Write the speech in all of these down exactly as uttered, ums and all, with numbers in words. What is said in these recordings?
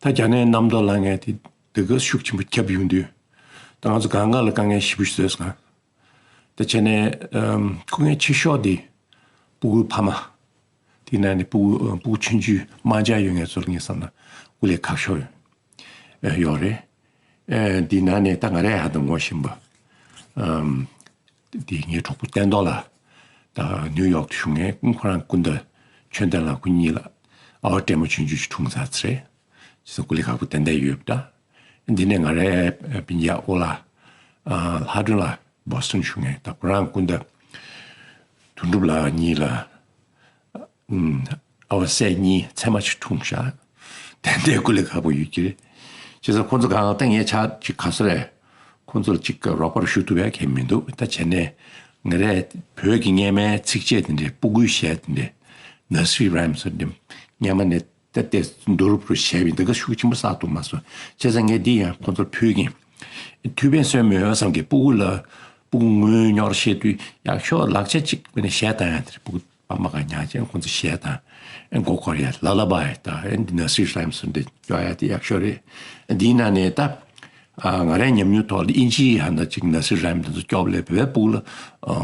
ད་རྒྱ་ནད་གནམ་ཐོག་ལ་ངས་དེ་དེ་ག་ཤུགས་ཆེན་པོ་ཁྱབ་ཡོང་དུས། ད་ང་ཚོ་གང་ག་ལ་དཀའ་ངལ་ཞེ་པོ་ཞིག་བཟོས་སོང་། ད་བྱས་ནས་ཨམ་སྐུ་ངལ་ཆེ་ཤོས་དེ་སྤུ་གུའི་ཕ་མ། དེ་ནང་ནས་སྤུ་གུ་ཨ་སྤུ་གུ་ཆུང་ཆུང་དམར་འབྱར་ཡོད་མཁན་ཚོ་ལ་ངས་བསམ་ན་སྐུ་ལས་ཁག་ཤོས་ཡོད་ཨ་ཡོད་རེད། ཨ་དེ་ནང་ནས་ད་ང་རས་ཧ་ད་ངོ་ཤེས་པ། ཨམ། དེ་ངའི་གྲོགས་པོ་བསྟན་རྡོར་ལགས། ད་ནིའུ་ཡོག་ཏུ་བཞུགས་མཁན་ཁོ་རང་སྐུ་ཟླ་ཆོས་ལྡན་ལགས་ཁོ་གཉིས་ལ་ཨ་བ་སྲས་མོ་ཆུང་ཆུང་ཞིག་འཁྲུངས་ཚར་ཚར་རེད། བྱས་ཙང་སྐུ་ལས་ཁག་པོ་ཏན་ཏན་ཡོད་པ་འདྲ། འདི་ནས་ང་རའི་སྤུན་ཀྱག་ཨོ་ལགས། ཨ་ལྷ་སྒྲོན་ལགས་བོ་སི་ཊོན་བཞུགས་མཁན། ད་ཁོ་རང་སྐུ་ཟླ་དོན་གྲུབ་ལགས་གཉིས་ལ། ཨ་བ་སྲས་གཉིས་མཚེ་མ་ཅིག་འཁྲུངས་ཤག་ཏན་ཏན་སྐུ་ལས་ཁག་པོ་ཡོད་ཀྱི་རེད། བྱས་ཙང་ཁོང་ཚོ་གང་ལྟར་ངའི་ཆ་ཅིག་ག་ས་རེད། ཁོང་ཚོ་ལ་ཅིག་རོགས་པ་རུ་ཞུ་ཐུབ་ཡ་གང་མི་འདུག་ད་བྱས་ནས་ང་རས་བོད་ཀྱི་སྔ་མའི་ཚིགས་བཅད་དེ་འདྲའི་སྤུ་གུའི་གཞས་དེ་འདྲའི་nursery rhymes དེ་འདྲའི་སྔ་མ་ནས་ད་ལྟའི་བསྡུ་རུབ་རུ་བྱས་པའི་འདི་ག་ཤུགས་ཆེན་པོ་བསགས་ཐུབ་མ་སོང་། བྱས་ཙང་ངས་འདི་ཡང་ཁོང་ཚོར་ཕུལ་གྱིན། ཐུགས་ཕན་གསོས་མོད་བསམ་གྱི་སྤུ་གུ་ལ་སྤུ་གུ་དངུལ་རྙོག་བཤད་དུས་ཡག་ཤོས་ལག་ཆ་གཅིག་བྱས་ནས་གཞས་བཏང་ཡ་དེ་རེད། སྤུ་གུ་པ་མ་ག་ཉག་ཅན་ཁོང་ཚོ་གཞས་དང་། ཨེ་མགོ་འཁོར་ཡ་ལ་ལ་བ་ཡ་དང་། ཨེ་འདི་nursery rhymes འདི་སྐྱོར་ཡ་དེ་ཡག་ཤོས་རེད། འདིའི་ནང་ནས་ད་ཨ་ང་རའི་ཉམས་མྱོང་ཐོག་ལ་ཨིན་ཇིའི་ཧ་ད་ཅིག་nursery rhyme འདི་ཚོ་སྐྱོར་ལས་བོད་པའི་སྤུ་གུ་ལ་ཨ་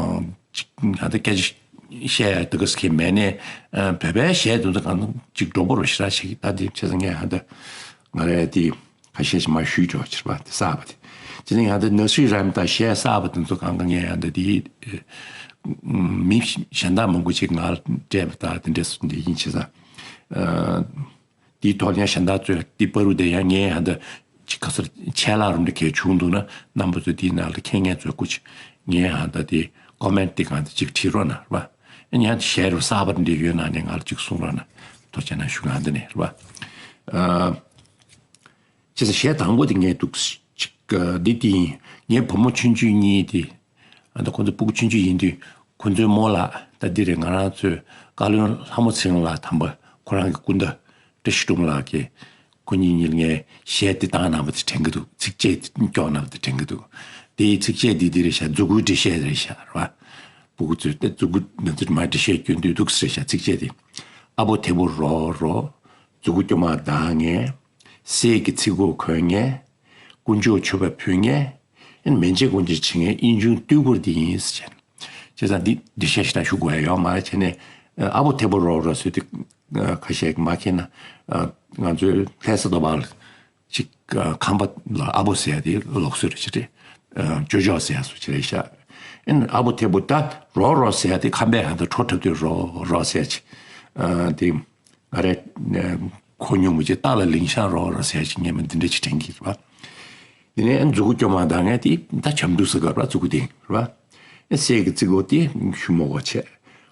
ཅིག་ཧ་ད་སྐད་ཆ་བཤད་ཡ་དེ་ག་ཟེར་མཁན་མེད་ནས། ཨ་བོད་པའི་གཞས་དེ་ཚོ་གང་ཅིག་འགྲོ་པོ་རུ་ཞེ་དྲག་ཞིག་ད་འདི་བྱས་ཙང་ངས་ཧ་ད་ང་རའི་དེ། ཁ་ཤས་ཤིག་མར་ཞུས་ཆོག་ཕྱིར་པ་དེ་གསར་པ་དེ། དེ་ནས་ཡང་དེ་nursery rhyme དང་གཞས་གསར་པ་དེ་ཚོ་གང་ག་ངས་ཡང་དེ་དེ་མི་གཞན་དག་མང་པོ་ཅིག་ང་ལ་སྤྲད་པ་དང་དེ་འདྲས་སུ་འདི་ཡིན་བྱས་ཙང་། དེའི་ཐོག་ཡང་གཞན་དག་ཚོས་དེ་པ་རུ་དེ་ཡང་ངས་ཡང་དེ་ཅིག་ག་ཚོད་ཆད་ལྷག་རུ་འདྲ་གས་བྱུང་འདུག་ན་རྣམ་པ་ཚོས་དེའི་ནང་ལ་མཁྱེན་མཁན་ཚོས་སྐུ་ཅིག་ངས་ཡང་དེ་དེ་ཀོ་མེན་ཊི་དེ་གང་དེ་ཅིག་བྲིས་རོགས་གནང་རེད་པ། ཡང་གཞས་རུ་གསར་པ་འདི་ཡོད་ན་ནས་ང་ལ་ཅིག་གསུང་རོགས་གནང་། ཐུགས་རྗེ་གནང་ཞུ་གང་དེ་ནས་རེད་པ། ཨ། བྱས་ཙང་གཞས་དང་པོ་དེ་ངས་འདུག་ཅིག་འདི་དེ་ཡིན། ངའི་བུ་མོ་ཆུང་ཆུང་གཉིས་དེ། ཨ་ད་ཁོ་ཚོ་སྤུ་གུ་ཆུང་ཆུང་ཡིན་དུས་ཁོ་ཚོའི་རྨོ་ལགས་ད་འདི་རེད། ང་རང་ཚོའི་བཀའ་བློན་ལྷ་མོ་ཚེ་རིང་ལགས་དམ་པ་ཁོ་རང་གི་སྐུ་ཟླ་བཀྲ་ཤིས་སྒྲོལ་མ་ལགས་ཀྱིས་ཁོ་གཉིས་གཉིས་ལ་ངས་གཞས་འདི་བཏང་གནང་བ་དེ་དྲན་གྱི་འདུག་ཚིགས་བཅད་འདི་སྐྱོར་གནང་བ་དེ་དྲན་གྱི་འདུག་དེའི་ཚིགས་བཅད་འདི་འདི་རེད་ཤག་མཛུ་གུའི་འགྲེལ་བཤད་རེད་ཤག་རེད་པ། སྤུ་གུ་ཚོས་ད་མཛུ་གུ་ང་ཚོས་མར་འགྲེལ་བཤད་སྐྱོན་དུས་འདུག་ཟེར་ཤག་ཚིགས་བཅད་དེ། ཨ་ཕོ་ཐེ་བོ་རོ་རོ། མཛུ་གུ་སྐྱོ་མ་ལྡང་ངེ། གསེར་གྱི་ཚིག་གོ་གོན་ངེ། དཀོན་མཆོག་མཆོད་པ་ཕུལ་ངེ། ཨེ་མན་ཆད་སྒོ་འབྱེད་བྱེད་ངེ་ཨིན་ཆུང་སྟོད་གུར་འདི་ཡིན་ཟེར་བྱས། བྱས་ཙང་འདི་འགྲེལ་བཤད་ཞིག་ད་ཞུ་དགོས་ཡ་ཡོད་མ་རེད། བྱས་ནས་ཨ་ཕོ་ཐེ་བོ་རོ་རོ་ཟེར་དེ་ཁ་ཤས་མ་མཁྱེན་ན། ང་ཚོའི་ལྷ་ས་དོ་བ་ལ། ཅིག་ཨ་ཁམས་པ་ལ་ཨ་ཕོ་ཟེར་ཡ་དེ་ལོག་སྲོལ་རེད་ཅེས་རེད། ཨ་ཅོ་ཅོ་ཟེར་ཡ་སུ་ཅི་རེད་ཤག་ཨེ་ཨ་ཕོ་ཐེ་བོ་ད་རོ་རོ་ཟེར་ཡ་དེ་ཁམས་པའི་ཧ་ད་ཁྲོ་འཁྲབ་དུས་རོ་རོ་ཟེར་ཡ་ཅིག་ཨ་དེ་ང་རེ་ཨ་གོ་མྱོང་མི་ཅིག་རྟ་ལ་ལིང་ཤང་རོ་རོ་ཟེར་ཡ་ཅིག་སྔོན་མ་འདི་འདྲ་ཅིག་དྲན་གྱི་རེད་པ། དེ་ནས་མཛུ་གུ་སྐྱོ་མ་ལྡང་ངེ་དེ་ད་ཆབ་མདོ་ཟེར་ག་རེད་པ། མཛུ་གུ་དེ་རེད་པ། ཨེ་གསེར་གྱི་རྩི་གོ་དེ་ཞུ་མོ་གོ་ཆེ།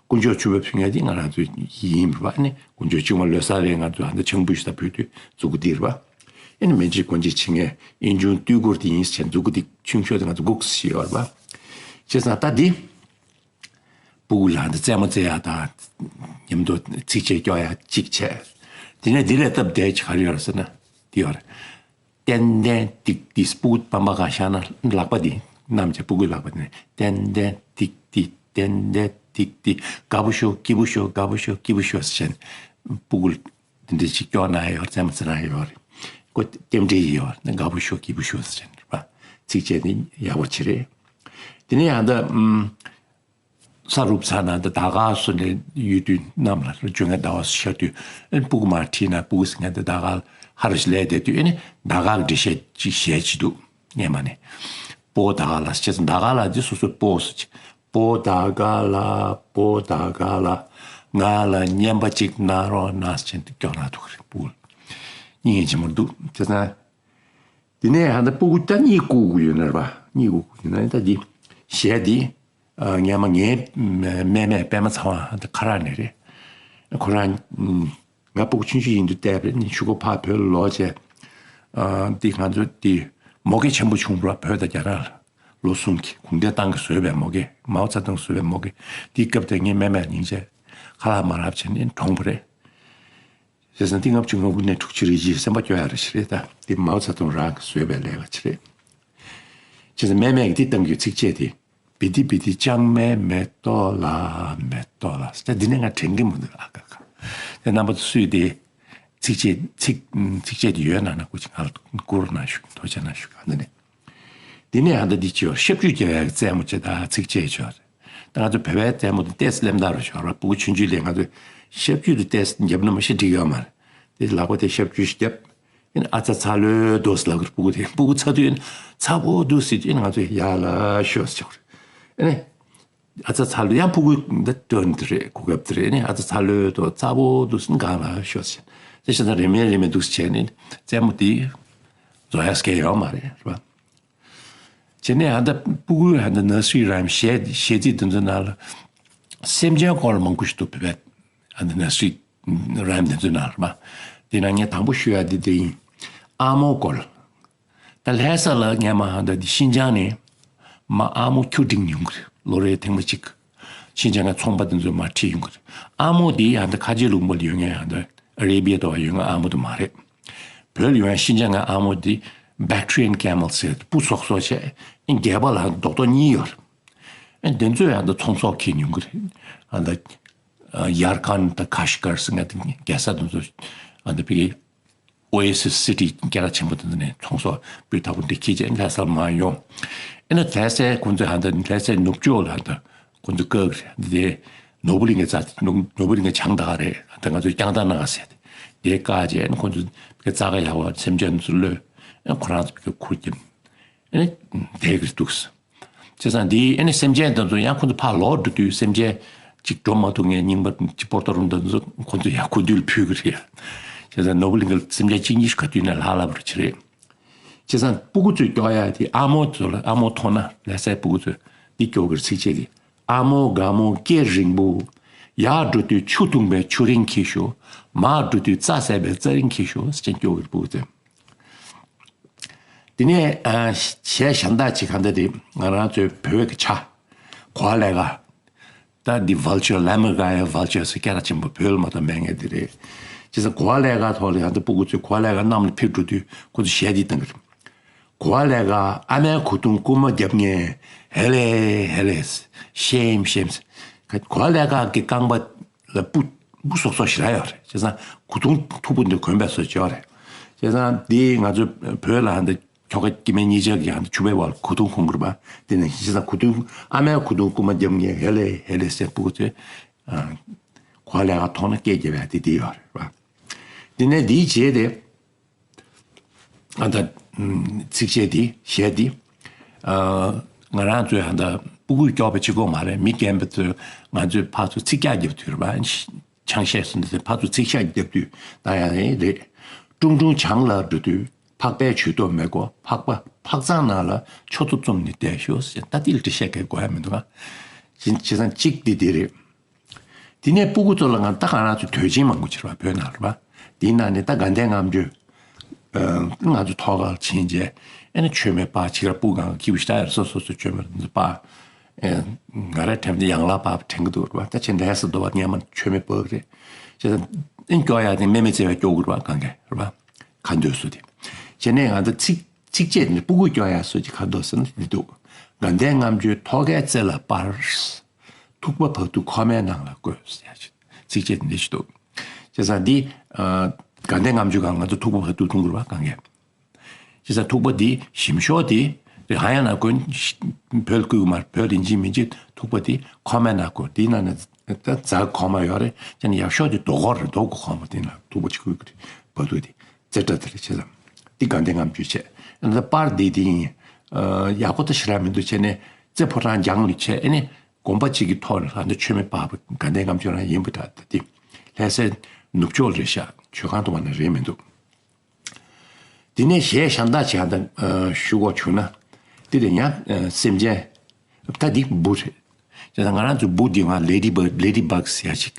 དཀོན་མཆོག་མཆོད་པ་ཕུལ་མཁན་དེ་ང་རང་ཚོ་ཡིན་པ་ནི། དཀོན་མཆོག་ཆུང་མ་ལོ་གསར་རེད། ང་ཚོ་ཧ་ད་ཆང་བུ་ཞིག་ད་ཕུལ་དུས་མཛུ་གུ་འདི་རེད་པ། ཨེ་ནི་མན་ཆད་སྒོ་འབྱེད་བྱེད་མཁན་ཨིན་ཆུང་སྟོད་གུར་དེ་ཡིན་ཟེར་མཛུ་གུ་འདི་ཆུང་ཤོས་དེ་ང་ཚོ་སྒུག་ཟེར་ཡོད་རེད་པ། བྱས་ཙང་ད་འདི་སྤུ་གུ་ལ་ཧ་ད་རྩེད་མོ་རྩེ་ཡ་དང་མཉམ་དུ་ཚིགས་བཅད་སྐྱོར་ཡ་གཅིག་བྱས། དེ་ནས་འདི་ལས་སྟབས་བདེ་ཅིག་ག་རེ་ཡོད་རེད་ཟེར་ན་འདི་ཡོད་རེད། ཏན་ཏན་ཏིག་ཏིག་སྤུ་གུ་པ་མ་ག་ཤ་ན་ལག་པ་འདི་བསྣམས་བྱས་སྤུ་གུའི་ལག་པ་འདི་ནས་ཏན་ཏན་ཏིག་ཏིག་ཏན་ཏན་ཏིག་ཏིག་དགའ་པོ་ཤོག་སྐྱིད་པོ་ཤོག་དགའ་པོ་ཤོག་སྐྱིད་པོ་ཤོག་ཟེར་བྱས་སྤུ་གུ་འདི་འདྲ་ཞིག་སྐྱོར་ན་ཡོད་རེད། རྩེད་མོ་རྩེ་ན་ཡོད་རེད། ཁོ་རྟེན་འབྲེལ་ཡོད་རེད། དགའ་པོ་ཤོག་སྐྱིད་པོ་ཤོག་ཟེར་བྱས་རེད་པ། ཚིགས་བཅད་འདི་ཡག་པོ་ཅིག་རེད། དེ་ནས་ཡང་ད་ཨམ། ས་རུབ་ཚར་ན་འདི་ཟླ་སྐར་སུ་ནས་ཡོད་དུས་གནམ་ལ་བརྗོད་མཁན་ཟླ་བ་སུ་ཤར་དུས་ཨེ་སྤུ་གུ་མར་ཁྲིད་ན་སྤུ་གུ་ཟེར་མཁན་འདི་ཟླ་སྐར་ཧ་རུ་ཞིག་ལས་བསྡད་དུས་ཨེ་ནི་ཟླ་སྐར་གྱི་འགྲེལ་བཤད་ཅིག་བཤད་ཅི་འདུག་སྔན་མ་ནས། སྤོ་ཟླ་སྐར་ལ་ཟེར་ཙང་ཟླ་སྐར་ལ་འདི་སོ་སོའི་སྤོ་ཟེར་ཅི། སྤོ་ཟླ་སྐར་ལ་སྤོ་ཟླ་སྐར་ལ་ང་ལ་རྔན་པ་ཅིག་གནང་རོགས་གནང་ཟེར་ཅན་འདི་སྐྱོར་གནང་ཐུག་རེད་སྤུ་གུ་ལ། སྙིང་རྗེ་མོ་འདུག་བྱས་ཙང་། དེ་ནས་ཧ་ད་སྤུ་གུ་ད་གཉིད་ཁུག་ཡོད་ན་རེད་པ། གཉིད་ཁུག་ཡོད་ན་ད་འདི་གཞས་འདི་ཨ་སྔན་མ་ངའི་མ་མ་མས་པད་མ་ཚེ་དབང་ཧ་ད་ཁ་རག་ནས་རེད། ཁོ་རང་ང་སྤུ་གུ་ཆུང་ཆུང་ཡིན་དུས་བལྟས་པ་རེད། གཞུག་གུ་ཕར་བོད་ལ་ལོག་བྱས། ཨ་འདི་ང་ཚོ་འདི་མོ་གེ་ཆེན་པོ་བྱུང་བ་རེད་བོད་དང་རྒྱ་ནག་ལ། ལོ་གསུམ་གྱི་གུང་ཁྲན་ཏང་གིས་བཟོས་པའི་མོ་གེ་མའོ་ཙེ་ཏུང་བཟོས་པའི་མོ་གེ། འདིའི་སྐབས་དེར་ངའི་མ་མས་སྙིང་རྗེ་ཁ་ལག་མ་རག་བྱས་ནས་གྲོངས་པ་རེད། བྱས་ཙང་འདི་ལྔ་བཅུ་ང་དགུ་ནས་དྲུག་ཅུ་རེ་གཅིག་སེམས་པ་སྐྱོ་ཡ་རེ་ཞིག་རེད་ད། འདི་མའོ་ཙེ་ཏུང་རང་གིས་བཟོས་པའི་ལས་ཀ་ཅིག་རེད། བྱས་ཙང་མ་མས་འདི་བཏང་རྒྱུའི་ཚིགས་བཅད་དེ། བི་ཏི་བི་ཏི་ལྕང་མའི་མེ་ཏོག་ལ་མེ་ཏོག་ལ་ཟེར་ད་འདི་ནས་ང་དྲན་གྱི་མི་འདུག་ཨ་ཀ་ཀ། དེ་རྣམ་པ་ཚོ་སུས་དེ་ ཚིགས་བཅད་ཚིག་ཚིགས་བཅད་དེ་ཡོད་ན་ན་སྐུ་མཁྱེན་ང་ལ་བསྐུར་གནང་ཞུ། ཐུགས་རྗེ་གནང་ཞུ། ཨ་ནི་ནས། དེ་ནས་ཨ་ད་འདི་ཅི་ཡོད། ཞབས་ཀྱུ་རྒྱབ་ཡག་རྩེད་མོ་ཅི་ད་ཚིགས་བཅད་ཅི་ཡོད། ད་ང་ཚོ་བོད་པའི་རྩེད་མོ་དེ་ཏོག་ཙམ་སླེབས་དར་རུ་ཤོར་བ། སྤུ་གུ་ཆུང་ཆུང་ལས་ང་ཚོས་ཞབས་ཀྱུ་དེ་ཏོག་ཙམ་རྒྱབ་ན་མ་ཤི་འགྲིག་ཡོད་མ་རེད། དེ་ལག་པ་དེ་ཞབས་ཀྱུ་ཞིག་རྒྱབ། ཨ་ནི་ཨ་ཚ་ཚ་ལོས་དོ་ཟེར་ལབ་གི་རེད། སྤུ་གུ་དེ་སྤུ་གུ་ཚ་དུས་ཨ་ནི་ཚ་པོ་འདུག་ཟེར་དུས་ཨ་ནི་ང་ཚོས་ཡར་ལ་ཤོག་ཟེར་བྱ་དགོས་རེད། ཨ་ནི། ཨ་ཚ་ཚ་ལོས་ཡང་སྤུ་གུ་འདི་སྟོན་དེ་རེད། གོ་སྐབས་དེ་རེད། ཨ་ནི་ཨ་ཚ་ཚ་ལོས་དོ་ཚ་པོ་འདུག་ཟེར་ནས་སྒང་ལ་ཤོག་ཟེར། དེ་བྱས་ཙང་རེ་མེད་རེ་མེད་འདུག་ཟེར་བྱས་ནས་རྩེད་མོ་དེ་རྫོགས་ཡག་སྐལ་ཡོད་མ་རེད། རེད་པ། བྱས་ནས་ཨ་ད་སྤུ་གུ་ཨ་ད་ནར་སི་རི་རའིམ་གཞས་གཞས་ཚིག་དེ་ཚོའི་ནང་ལ་སེམས་ཅན་སྐོར་ལ་མང་པོ་ཞིག་འདུག་བོད་པའི་ཨ་ད་ནར་སི་རི་རའིམ་དེ་ཚོའི་ནང་རེད་པ། དེ་ནང་ངས་དང་པོ་ཞུ་ཡག་དེ་དེ་ཡིན། ཨ་མོ་སྐོར། ད་ལྷ་ས་ལ་སྔན་མ་ཧ་ད་འདི་ཤིན་ཅང་ནས་མ་ཨ་མོ་ཁྱུ་སྒྲིག་ཡོང་གི་རེད། ལོ་རེ་ཐེངས་མ་གཅིག་ཤིན་ཅང་གི་ཚོང་པ་དེ་ཚོས་མ་ཁྲིད་ཡོང་གི་རེད། ཨ་མོ་དེ་ཧ་ད་ཁ་ཆེ་ལུང་པ་ལ་ཡོད་མཁན་ཧ་ད་ཨ་རེ་བི་ཡ་དུ་བ་ཡོད་མཁན་ཨ་མོ་དེ་མ་རེད། བོད་ལ་ཡོད་མཁན་ཤིན་ཅང་གི་ཨ་མོ་དེ་Bactrian camel ཟེར་སྤུ་སོག་སོག་བྱས། ཨེ་སྒལ་པ་ལ་ཧ་ད་རྡོག་རྡོག་གཉིས་ཡོད་རེད། ཨེ་དེ་ཚོས་ཧ་ད་ཚོང་ཟོག་འཁྱེར་ཡོང་གི་རེད། ཧ་ད་ཡར་ཀན་དང་ཁ་ཤི་ཀར་ཟེར་མཁན་དེ་རྒྱལ་ས་དེ་ཚོ་ཧ་ད་ཕ་གི་ཨོ་ཨེ་སི་སི་ཊི་སྐད་གྲགས་ཆེན་པོ་དེ་ཚོ་ནས་ཚོང་ཟོག་སྤུས་དག་པོ་འདི་འཁྱེར་བྱས་ལྷ་སར་མར་ཡོང་། ཨེ་ན་ལྷ་སའི་ཁོང་ཚོས་ཧ་ད་ལྷ་སའི་ནུབ་ཕྱོགས་ལ་ཧ་ད་ཁོང་ཚོ་བཀག་གི་རེད། འདི་ནོར་བུ་གླིང་གི་རྩ་ནོར་བུ་གླིང་གི་བྱང་ད་ག་རེད། ཧ་ད་ང་ཚོས་རྐྱང་ཐང་ན་ག་ཟེར་དེ་བཀག་བྱས། ཨེ་ན་ཁོང་ཚོ་བཀག་རྩ་ག་ཡག་པ་སེམས་ཅན་ཚོ་གློད། ཨེ་ན་ཁོ་རང་ཚོ་བཀག་ཁུར་གྱིན་ཨེ་ན་བསྡད་ཀྱི་འདུག་བྱས་ཙང་འདིའི་ཨེ་ནི་སེམས་ཅན་དེ་ཚོ་ཡང་ཁོ་ཚོ་ཕར་ལོག་འགྲོ་དུས་སེམས་ཅན་གཅིག་འགྲོ་མ་ཐུབ་མཁན་རྙིང་པ་གཅིག་པོ་ཏོ་རུམ་དེ་ཚོ་ཁོ་ཚོ་ཡང་ཁུ་རྡུལ་ཕུལ་གི་རེད། བྱས་ཙང་ནོར་བུ་གླིང་གི་སེམས་ཅན་གཅིག་གཉིས་ཤིག་ག་དུས་ནས་ལྷག་ལྷག་པར་བྱེད་རེད། བྱས་ཙང་སྤུ་གུ་ཚོས་སྐྱོ་ཡ་དེ་ཨ་མོ་ཚོ་ལ་ཨ་མོ་མཐོང་ན་ལྷ་སའི་སྤུ་གུ་ཚོས་འདི་སྐྱོ་གི་རེད། ཚིགས་བཅད་དེ། ཨ་མོ་དགའ་མོ་སྐེ་རིང་པོ། ཡར་འགྲོ་དུས་ཆུ་འཐུང་པའི་ཆུ་རིན་འཁྱེར་ཤོག་མར་འགྲོ་དུས་རྩྭ་ཟ་བའི་རྩྭ་རིན་འཁྱེར་ཤོག་ཟེར་བྱས་སྐྱོ་གི་རེད་སྤུ་གུ་ཚོས། དེ་ནས་ཨ་གཞས་གཞན་དག་ཅིག་ག་འདྲ་རེད། ང་རང་ཚོའི་བོད་ཀྱི་ཆ་གོ་བ་ལས་ཀ། ད་འདི་vulture ལ་མི་དགའ་ཡ་vulture ཟེར་སྐད་གྲགས་ཆེན་པོ་བོད་ལ་མ་གཏོགས་མེད་མཁན་དེ་རེད། བྱས་ཙང་གོ་བ་ལས་ཀ་ཐོག་ལ་ཡང་ད་སྤུ་གུ་ཚོས་གོ་བ་ལས་ཀ་གནམ་ལ་འཕུར་འགྲོ་དུས་ཁོ་ཚོ་གཞས་འདི་བཏང་གི་རེད། གོ་བ་ལས་ཀ་ཨ་མའི་གོས་ཐུང་རྐུ་མ་རྒྱབ་མཁན། ཧེ་ལེ་ཧེ་ལེ། shame shame། གོ་བ་ལས་ཀ་གི་རྐང་པ་ལ་སྤུ་སྤུ་སོག་སོག་ཞེ་དྲག་ཡོད་རེད། བྱས་ཙང་གོས་ཐུང་མཐུག་པོ་འདི་གོན་པའི་བཟོ་བྱས་ཡོད་རེད། བྱས་ཙང་འདི་ང་ཚོ་བོད་ལ་ཧ་འདི་ཁྱོ་ག་སྐྱེ་དམན་གཉིས་ཆར་གྱི་ཧ་འདི་ཕྱུ་པའི་བར་གོས་ཐུང་གོན་དགོས་པ། དེ་ནས་བྱས་ཙང་གོས་ཐུང་ཨ་མའི་གོས་ཐུང་རྐུ་མ་རྒྱབ་མཁན་ཧེ་ལེ་ཧེ་ལེ་ཟེར་སྤུ་གུ་ཚོས་གོ་བ་ལས་ཀ་མཐོང་ན་སྐད་རྒྱབ་ཡ་དེ་འདི་ཡོད་རེད་པ། དེ་ནས་འདིའི་རྗེས་དེ། ཨ་ད། ཚིགས་བཅད་འདི་གཞས་འདི། ཨ། ང་རང་ཚོའི་ཨ་ད་སྤུ་གུ་སྐྱོ་པོ་གཅིག་པོ་མ་རེད། མི་རྒན་པ་ཚོས་ང་ཚོའི་ཕར་ཚུར་ཚིག་རྒྱག་རྒྱབ་དུས་རེད་པ། ཆང་གཞས་སུ་འདི་ཚོས་ཕར་ཚུར་ཚིག་རྒྱག་རྒྱབ་དུས་ད་ཡང་རེད། ཀྲུང་ཀྲུང་བྱང་ལ་འགྲོ་དུས་ཕག་པའི་ཇུས་གཏོགས་མི་དགོས། ཕག་པ་ཕག་ཚང་ནང་ལ་ཆུ་ཚོད་རྩོམ་ནས་བསྡད་ཤོག་ཟེར། ད་ཏིལ་འབྲི་བཤད་མཁན་དགོས་ཡ་མི་འདུག་ག་བྱས་ཙང་གཅིག་འདི་འདི་རེད། དེ་ནས་སྤུ་གུ་ཚོ་ལ་ང་ད་ག་རང་ཚོ་དུས་ཆེན་མང་པོ་བྱེད་ར་བོད་ནང་རེད་པ། དེའི་ནང་ནས་ད་དགའ་ལྡན་ལྔ་མཆོད། ཨ། ང་ཚོ་ཐོག་ཁར་ཕྱིན་རྗེས་ཨེ་ནི་མཆོད་མེ་སྤར། ཕྱི་ར་སྤུ་གུ་གང་གིས་བཞག་ཡར་སོ་སོ་སོ་མཆོད་མེ་སྤར། ཨེ། ང་རའི་དྲན་པ་ཡང་ལ་པར་དྲན་གི་འདུག་རེད་པ། ད་ཁྱེད་ལྷ་ས་འདུག་པ། སྔན་མ་མཆོད་མེ་སྤར་གི་རེད། བྱས་ཙང་ཨེ་སྐྱོ་ཡ་དེ་མེ་མེ་བརྩེ་བས་སྐྱོ་གི་རེད་པ། གང་གས་རེད་པ། ཁ་འདོན་སུ་དེ། བྱས་ནས་ང་ཚོ་ཚིག་ཚིགས་བཅད་ནི་སྤུ་གུ་སྐྱོ་ཡ་སུ་ཅིག་ཁ་འདོན་ཟེར་ན་འདི་འདུག་དགའ་ལྡན་ལྔ་མཆོད་ཐོག་ཁའི་རྩེ་ལ་སྤར། ཐུག་པ་བར་དུ་ཁོག་མའི་ནང་ལ་བཀོད་ཟེར་ཡ་ཅིག་ཚིགས་བཅད་འདི་ཞིག་འདུག་བྱས་ཙང་འདི། ཨ། དགའ་ལྡན་ལྔ་མཆོད་སྒང་ང་ཚོ་ཐུག་པ་བར་དུ་འཐུང་དགོས་རེད་པ། གང་གས། བྱས་ཙང་ཐུག་པ་འདི་ཞིམ་ཤོས་དེ་རེད། ཧ་ཡང་ན་དགོས། བོད་བསྐུལ་གི་མ་རེད། བོད་ཡིན་གཅིག་མིན་གཅིག་ཐུག་པ་དེ་ཁོག་མའི་ནང་བཀོད། དེའི་ནང་ནས་ད་རྫ་ཁོག་མ་ཡོད་རེད། ཅན་ཡག་ཤོས་དེ་རྡོ་ཁོག་རེད། རྡོ་གི་ཁོག་མ་དེ་ནང་ཐུག་པ་ཅིག་བཀོད་ཀྱི་རེད། བར་དུ་དེ་རྩེ་གྲ་དེ་རེད། བྱས་ཙང་འདི་དགའ་ལྡན་ལྔ་མཆོད་བྱས། ཨ་ནི་ད་སྤར་འདི་དེ་ཡིན། ཨ། ཡག་པོ་ད་ཞེ་དྲག་མི་འདུག་བྱས་ནས་རྩེ་ཕོ་བྲང་རྒྱང་ལ་བྱས། ཨ་ནི་དགོན་པ་གཅིག་གི་ཐོག་ནས་ལ་འདི་མཆོད་མེ་སྤར་བ་དགའ་ལྡན་ལྔ་མཆོད་རང་ཡིན་པ་འདྲ། ད་འདི་ལྷ་སའི་ནུབ་ཕྱོགས་ལ་རེད་ཤག་མཆོད་ཁང་དུ་མ་ན་རེད་མི་འདུག་དེ་ནས་གཞས་གཞན་དག་ཅིག་ཨ་ད་ཞུ་དགོས་བྱུང་ན། དེ་དེ་ཡང་སེམས་ཅན། ད་འདི་འབུ་རེད། བྱས་ཙང་ང་རང་ཚོ་འབུ་འདི་ང་ལེ་ཌི་བག་ལེ་ཌི་བག་ཟེར་ཡ་ཅིག་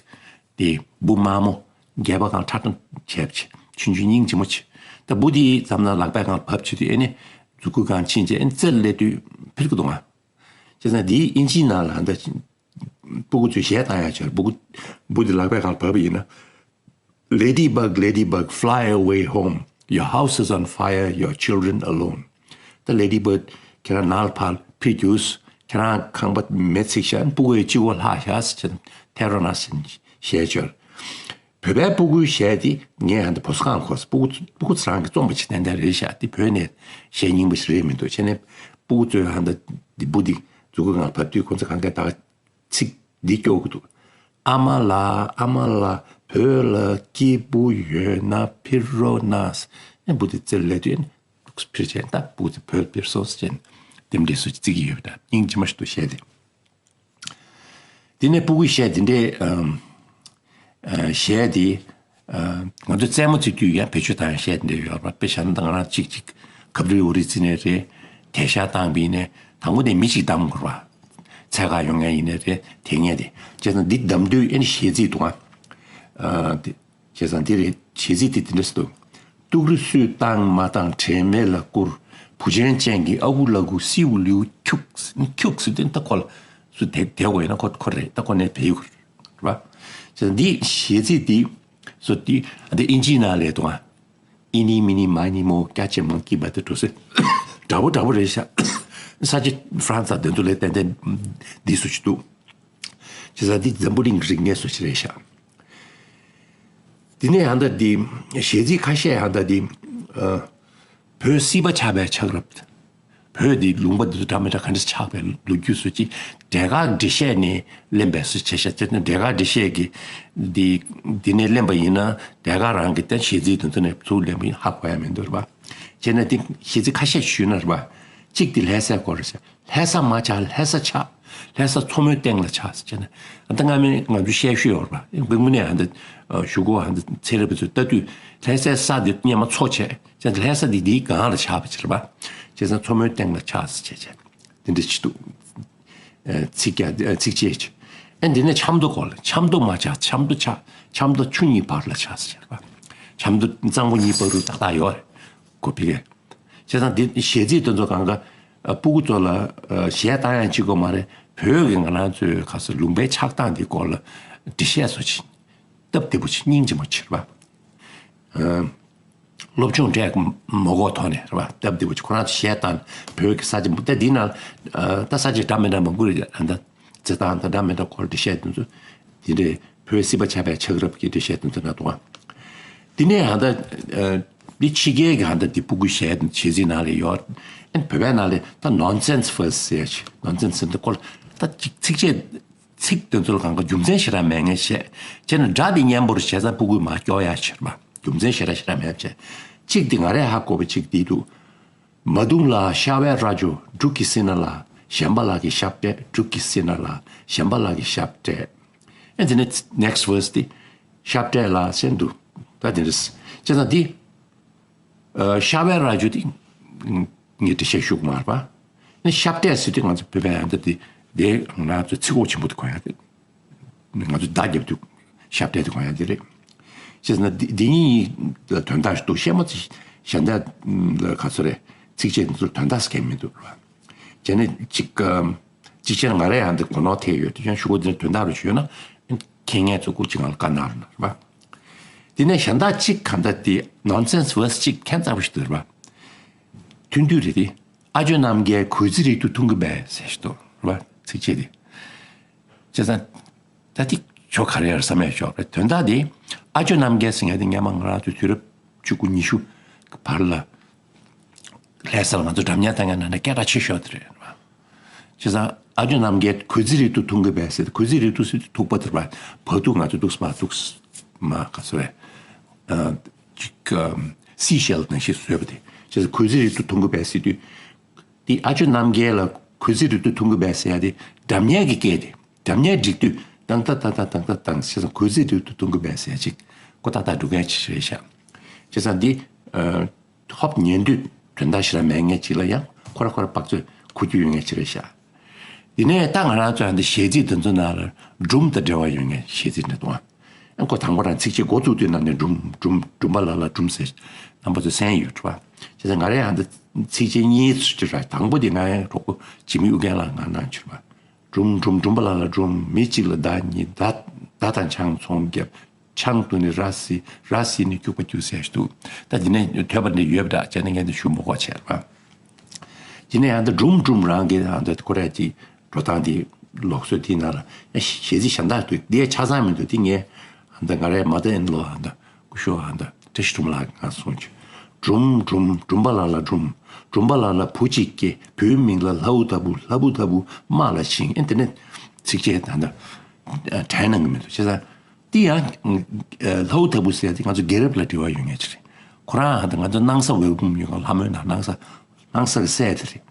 དེ་འབུ་དམར་མོ་སྒལ་པ་གང་ཁྲ་ཁྲ་བྱས་པ་ཅིག་ཆུང་ཆུང་སྙིང་རྗེ་མོ་ཅིག་ད་འབུ་འདི་ཙམ་ན་ལག་པའི་སྒང་བབས་བྱེད་དུས་ཨེ་ནི་མཛུ་གུ་སྒང་ཕྱིན་བྱས་ཨེ་ནི་རྩེར་སླེབས་དུས་འཕུར་གི་འདུག་ང་། བྱས་ཙང་འདིའི་ཨིན་ཇིའི་ནང་ལ་ད་སྤུ་གུ་ཚོས་གཞས་བཏང་ཡ་ཆེར་འབུ་གུ་འབུ་འདི་ལག་པའི་སྒང་བབས་པ་ཡིན་ན། Ladybug, ladybug, fly away home. Your house is on fire, your children alone. ད་ལེ་ཌི་བག་ཁྱེད་རང་ནང་ལ་ཕར་འཕུར་རྒྱུགས། ཁྱེད་རང་ཁང་པ་མེ་ཚིག་ཤག་སྤུ་གུ་ཡི་གཅིག་པོ་ལྷག་ཤག་ཟེར་ཐལ་རོ་ན་ཟེར་གཞས་བཅོལ། བོད་པའི་སྤུ་གུའི་གཞས་དེ་ངས་ཧ་འདི་བོད་ས་ཁང་གོ་སྤུ་གུ་སྤུ་གུ་ཚོ་རང་གི་རྩོམ་པ་ཅིག་ཏན་ཏན་རེད་ཤག་དེ་བོད་ནས་གཞས་རྙིང་པ་ཞིག་རེད་མི་འདུག་བྱས་ནས་སྤུ་གུ་ཚོས་ཧ་འདི་འདི་སྤུ་འདི་མཛུབ་གུ་སྒང་བབས་དུས་ཁོ་ཚོ་གང་ག་ད་ཚིག་འདི་སྐྱོར་གི་འདུག་ཨ་མ་ལགས། ཨ་མ་ལགས། བོད་ལ་སྐྱིད་པོ་ཡོད་ན་ཕེབས་རོགས་གནང་། ཨེ་འབུ་དེ་རྩེར་ལས་དུས་ཨེ་ཕེབས་བྱས་ད་འབུ་དེ་བོད་ཕེབས་སོང་ཟེར་བྱས་དེ་འདྲས་སུ་བརྩི་གི་ཡོད་པ་འདྲ། སྙིང་རྗེ་མ་ཞིག་འདུག་གཞས་དེ། དེ་ནས་སྤུ་གུའི་གཞས་དེ་འདྲས་ཨམ་ཨ་གཞས་དེ་ཨ་ང་ཚོ་རྩེད་མོ་རྩེ་དུས་ཡང་བེད་སྤྱོད་བཏང་ཡ་གཞས་དེ་འདྲས་ཡོད་རེད་པ། དཔེ་བཞག་ན་ད་ང་རང་གཅིག་གཅིག་ཁབ་རི་འོ་རི་རྩེ་ནས་རེད། དེ་ཤ་བཏང་བས་ནས་དང་པོ་དེ་མི་གཅིག་བདམས་དགོས་རེད་པ། འཚོལ་ག་ཡོང་མཁན་ཡིན་ནའི་རེད། དེ་ངས་དེ་བྱས་ཙང་འདི་བདམས་དུས་ཨེ་ནི་གཞས་ཚིག་འདུག་ཨ། ཨ་དེ་བྱས་ཙང་འདི་རེད། གཞས་ཚིག་དེ་དེ་འདྲ་ཞིག་འདུག་ཏུག་རི་སུས་བཏང་མ་བཏང་དྲན་མེད་ལ་བསྐུར། བུ་ཆེན་ཅན་གྱི་ཨ་ཁུ་ལ་ཁུ་སིའུ་ལིའུ་ཁྱུག་ཁྱུག་ཟེར་དུས་ད་ཁོ་ལ་སུ་དེ་དེ་གོ་ཡིན་ན་ཁོ་ཁོ་རེད། ད་ཁོ་ནས་བལ་ཡུལ་རེད་པ། བྱས་ཙང་འདི་གཞས་ཚིག་འདི་སུ་འདི་འདི་ཨིན་ཇིའི་ནང་ལས་འདུག་ཨ། ཨི་ནི་མི་ནི་མ་ནི་མོ་ཀྱ་ཅེ་མང་ཀི་བ་དེ་འགྲོ་སེ། འདྲ་པོ་འདྲ་པོ་རེད་ཤག་ས་ཆ་ཧྥ་རན་སི་དང་དེ་ཚོ་ལས་ཏན་ཏན་འདི་སུ་ཞིག་འདུག་བྱས་ཙང་འདི་འཛམ་བུ་གླིང་གི་རིག་གནས་སུ་ཞིག་རེད་ཤག་དེ་ནས་ཧ་ད་འདི་གཞས་ཚིག་ཁ་ཤས་ཧ་ད་འདི་ཨ། བོད་སྲིད་པ་ཆགས་པའི་ཆགས་རབས། བོད་འདི་ལུང་པ་འདི་ཚོ་འདྲ་མི་འདྲ་ག་འདྲ་ཆགས་པའི་ལོ་རྒྱུས་སུ་ཅིག་འབྲས་དཀར་འགྲེལ་བཤད་ནས་ལེན་པའི་སུ་བྱས་ཤག་དེ་ནས་འབྲས་དཀར་འགྲེལ་བཤད་ཀྱི་འདི་འདི་ནས་ལེན་པ་ཡིན་ན་འབྲས་དཀར་རང་གི་ད་གཞས་ཚིག་དེ་ཚོ་ནས་ཚུར་ལེན་པ་ཡིན་ཧ་གོ་ཡ་མི་འདུག་རེད་པ། བྱས་ན་འདི་གཞས་ཚིག་ཁ་ཤས་ཞུས་ན་རེད་པ། གཅིག་འདི་ལྷ་སའི་སྐོར་རེད་ཤག་ལྷ་ས་མ་ཆགས་ལྷ་ས་ཆགས། ལྷ་ས་མཚོ་མོའི་སྟེང་ལ་ཆགས་ཟེར་བྱས་ནས་ཨ་ད་སྔ་མའི་ང་ཚོ་བཤད་ཤོད་ཡོད་རེད་པ། དངོས་གནས་ཨ་ད་གཞུག་གུ་ཨ་ད་ཚན་རིག་པ་ཚོས་ལྟ་དུས་ལྷ་སའི་ས་འདི་སྔོན་མ་མཚོ་བྱས་བྱས་ལྷ་ས་འདི་འདིའི་སྒང་ལ་ཆགས་པ་ཅིག་རེད་པ། བྱས་ཙང་མཚོ་མོའི་སྟེང་ལ་ཆགས་ཟེར་བྱས་བྱས་དེ་འདྲ་ཅིག་འདུག་ཨ་ཚིག་རྒྱ་ཨ་ཚིགས་བཅད་ཅིག་ཨ་འདི་ནས་ཆབ་མདོ་སྐོར་ལ་ཆབ་མདོ་མ་ཆགས་ཆབ་མདོ་ཆགས་ཆབ་མདོ་ཆུ་གཉིས་བར་ལ་ཆགས་ཟེར་བྱས་རེད་པ། ཆབ་མདོ་གཙང་པོ་གཉིས་བར་དུ་ཏག་ཏག་ཡོད་རེད། གོ་ཕི་གས། བྱས་ཙང་འདི་གཞས་ཚིག་དེ་ཚོ་གང་ག་ཨ་སྤུ་གུ་ཚོ་ལ་ཨ་གཞས་བཏང་ཡང་ཅིག་གོ་མ་རེད། བོད་ཀྱི་ང་རང་ཚོའི་ག་ས་ལུང་པའི་ཆགས་སྟངས་འདི་སྐོར་ལ་འགྲེལ་བཤད་བཟོ་ཅིག་སྟབས་བདེ་པོ་ཅིག་སྙིང་རྗེ་མོ་ཅིག་རེད་པ། ཨ་སློབ་སྦྱོང་སྤྲད་མ་དགོས་ཐོག་ནས་རེད་པ། སྟབས་བདེ་པོ་ཅིག་ཁོ་རང་ཚོ་གཞས་བཏང་བོད་ཀྱི་ས་ཆ་མ་ད་འདི་ན་ཨ་ད་ས་ཆ་འདྲ་མི་འདྲ་མང་པོ་རེད། ཨ་ད་རྩེད་ཐང་དང་འདྲ་མི་འདྲ་སྐོར་འགྲེལ་བཤད་དེ་ཚོ་འདི་འདྲའི་བོད་སྲིད་པ་ཆགས་པའི་ཆགས་རབས་ཀྱི་འགྲེལ་བཤད་དེ་ཚོ་ན་འདུག་ཨ། དེ་ནས་ཧ་ད་ཨ་འདི་ཕྱི་རྒྱལ་གྱི་ཧ་ད་འདི་སྤུ་གུ་གཞས་གཞས་ཚིག་ནང་ལ་ཡོད། ཨ་ནི་བོད་པའི་ནང་ལ་ད་nonsense verse ཟེར་ཡ་ཞིག nonsense ཟེར་འདི་སྐོར་ད་ཅིག་ཚིགས་བཅད་ཚིག་དེ་ཚོ་ལ་གང་ག་རྒྱུ་མཚན་ཞེ་དྲག་མེད་མཁན་བཤད་བྱས་ན་སྒྲ་འདི་སྙན་པོ་རེད་བྱས་ཙང་སྤུ་གུས་མར་སྐྱོར་ཡ་ཕྱིར་མ་རྒྱུ་མཚན་ཞེ་དྲག་ཞེ་དྲག་མེད་བྱས། གཅིག་འདི་ང་རས་ཧ་གོ་བ་གཅིག་འདི་འདུག་མ་དུང་ལ་ཤ་བའི་རྭ་ཅོ་འབྲུག་གི་སྲིད་ན་ལ་གཞན་པ་ལག་གི་ཞབས་སྤྲད། འབྲུག་གི་སྲིད་ན་ལ་གཞན་པ་ལག་གི་ཞབས་སྤྲད། ཨེ་འདི་ནས་next verse དེ་ཞབས་སྤྲད་ལ་ཟེར་འདུག་ད་དེ་འདྲ་བྱས་ཙང་འདི་ཨ་ཤ་བའི་རྭ་ཅོ་དེ་ངས་འགྲེལ་བཤད་ཞུ་གི་མ་རེད་པ། ནི་ཞབས་སྤྲད་ཟེར་དུས་ང་ཚོ་བོད་པའི་ཨ་འདི་དེ་དེ་ང་ཚོ་ཚིག་ཁོག་ཆེན་པོ་དེ་གོ་ཡ་དེ། ང་ཚོ་བརྡ་བརྒྱབ་དུས་ཞབས་སྤྲད་དེ་གོ་ཡ་དེ་རེད། བྱས་ཙང་འདི་འདི་གཉིས་དོན་དག་ཞིག་འདུག་བཤད་མ་ཚིག་གཞན་དག་ལ་ག་ཚོད་རེད། ཚིགས་བཅད་འདི་ཚོར་དོན་དག་ཟེར་མཁན་མི་འདུག་རེད་པ། བྱས་ནས་གཅིག་གཅིག་བྱས་ན་ང་རས་ཡང་འདི་གོ་ནོར་ཐེབས་ཡོད་དེ་ཀྱང་ཞུ་གོ་འདི་དོན་དག་རུ་ཞུས་ན་མཁྱེན་མཁན་ཚོ་སྐུ་གཅིག་ང་ལ་བཀའ་གནང་རོགས་གནང་རེད་པ། དེ་ནས་གཞན་དག་གཅིག་ག་འདྲ་དེ་nonsense verse གཅིག་ཁྱད་མཚར་པོ་ཞིག་འདུག་རེད་པ། ཐུང་ཐུང་རེད་དེ། ཨ་ཇོ་རྣམ་རྒྱལ་གོས་རྫི་རིལ་དུ་འཐུང་གི་པས་ཟེར་ཞིག་འདུག་རེད་པ་ཚིགས་བཅད་དེ། བྱས་ཙང་། ད་ཐིག་ཆོ་ག་རེ་ཡར་བསམ་ཡས་ཆོག་རེད། དོན་དག་དེ་ཨ་ཇོ་རྣམ་རྒྱལ་ཟེར་མཁན་དེ་སྔོན་མ་ང་རང་ཚོའི་དུས་རབས་བཅུ་དགུ་ཉི་ཤུ་བར་ལ་ལྷ་ས་ལ་ང་ཚོ་འགྲམ་ཉལ་བཏང་མཁན་ནང་ནས་སྐད་གྲགས་ཆེ་ཤོས་དེ་རེད། བྱས་ཙང་ཨ་ཇོ་རྣམ་རྒྱལ་གོས་རྫི་རིལ་དུ་འཐུང་གི་པས་ཟེར་གོས་རྫི་རིལ་དུ་ཟེར་དུས་ཐུག་པ་དེ་རེད་པ། བ་ཐུག་ང་ཚོ་འདུག་སེ་མ་འདུག་སེ་མ་ག་ཚོད་རེད། ཅིག་སི་ཤེལ་ནང་བཞིན་བཟོས་པ་དེ། བྱས་ཙང་གོས་རྫི་རིལ་དུ་འཐུང་གི་པས་ཟེར་དུས། དེ་ཨ་ཇོ་རྣམ་རྒྱལ་ལ་གོས་རྫི་རིལ་དུ་འཐུང་གི་པས་ཟེར་ཡ་དེ་སྒྲ་སྙན་གྱི་སྐད་དེ་སྒྲ་སྙན་སྒྲིག་དུས་ཏང་ཏ་ཏ་ཏ་ཏང་ཏ་ཏང་ཟེར་སོང་། གོས་རྫི་རིལ་དུ་འཐུང་གི་པས་ཟེར་ཡ་ཅིག་ཀོ་ཏག་ཏག་འགྲོ་མཁན་ཅིག་རེད་ཤག་བྱས་ཙང་འདི་ཧོབ་ཉན་དུས་དོན་དག་ཞེ་དྲག་མེད་མཁན་ཅིག་ལ་ཡང་ཁོ་ར་ཁོ་ར་བག་ཚོད་འཁུར་རྒྱུ་ཡོད་མཁན་ཅིག་རེད་ཤག་དེ་ནས་ད་ང་རང་ཚོ་ཡང་འདི་གཞས་ཚིག་འདི་ཚོ་ནང་ལ་སྒྲུང་དང་འབྲེལ་བ་ཡོད་མཁན་གཞས་ཚིག་འདྲ་འདུག་ཨ། ཁོ་དང་པོ་རང་ཚིགས་བཅད་འགོ་བཙུགས་དུས་ནང་ནས་སྒྲུང་སྒྲུང་སྒྲུང་པ་ལ་ལ་སྒྲུང་ཟེར་རྣམ་པ་ཚོ་གསན་ཡོད་རེད་པ། བྱས་ཙང་ང་རང་ཡང་འདི་ཚིགས་བཅད་གཉིས་ཚུར་ཅིག་ར་དང་པོ་དེ་ང་ཡང་གྲོགས་པོ་འཇིགས་མེད་ཨུ་རྒྱན་ལགས་ང་གནང་བྱུང་བ། སྒྲུང་སྒྲུང་སྒྲུང་པ་ལ་ལ་སྒྲུང་མི་གཅིག་ལ་མདའ་གཉིས་མདའ་མདའ་དང་ཆང་ཚོང་བརྒྱབ། ཆང་བཏུང་ནས་ར་བཟི་ར་བཟི་ནས་སྐྱུག་པ་སྐྱུག་ཟེར་ཞིག་འདུག་ད་འདི་ནས་ཐོས་པ་འདི་ཡོད་པ་འདྲ་བྱས་ན་ངས་འདི་ཞུ་མི་དགོས་བྱས་ར། དེ་ནས་ཡང་འདི་སྒྲུང་སྒྲུང་རང་གི་ཡང་འདི་ཁོ་རས་ཀྱི་འགྲོ་སྟངས་འདི་ལུགས་སྲོལ་འདི་ནང་ལ་ཡང་གཞས་ཚིག་གཞན་དག་འདུག་འདི་ཆ་ཚང་མི་འདུག་འདི་ངས་ ཨ་ད་ང་རའི་མ་ད་ཨིན་ལོ་ཨ་ད་སྐུ་ཞབས་ཨ་ད་བཀྲ་ཤིས་སྒྲོལ་མ་ལགས་ང་གསུངས་ཆུ། སྒྲུང་སྒྲུང་སྒྲུང་པ་ལ་ལ་སྒྲུང་། སྒྲུང་པ་ལ་ལ་བུ་གཅིག་སྐྱེས། བུའི་མིང་ལ་ལྷའུ་ལྟ་བུ། ལྷ་བུ་ལྟ་བུ་རྨ་ལ་བྱིན། ཨེ་དེ་ནས་ཚིགས་བཅད་ད་ད་དྲན་གནང་གི་མི་འདུག་བྱས་ཙང་། དེ་ཡང་ལྷའུ་ལྟ་བུ་ཟེར་དེ་ང་ཚོ་རྒྱལ་རབས་ལ་འབྲེལ་བ་ཡོད་ངེས་ཅིག་རེད། ཁོ་རང་ཨ་ད་ང་ཚོ་སྣང་ས་ཝེལ་ཀུམ་ཡོད་ག་ལྷ་མོའི་ནང་སྣང་ས། སྣང་ས་གི་སྲས་དེ་རེད།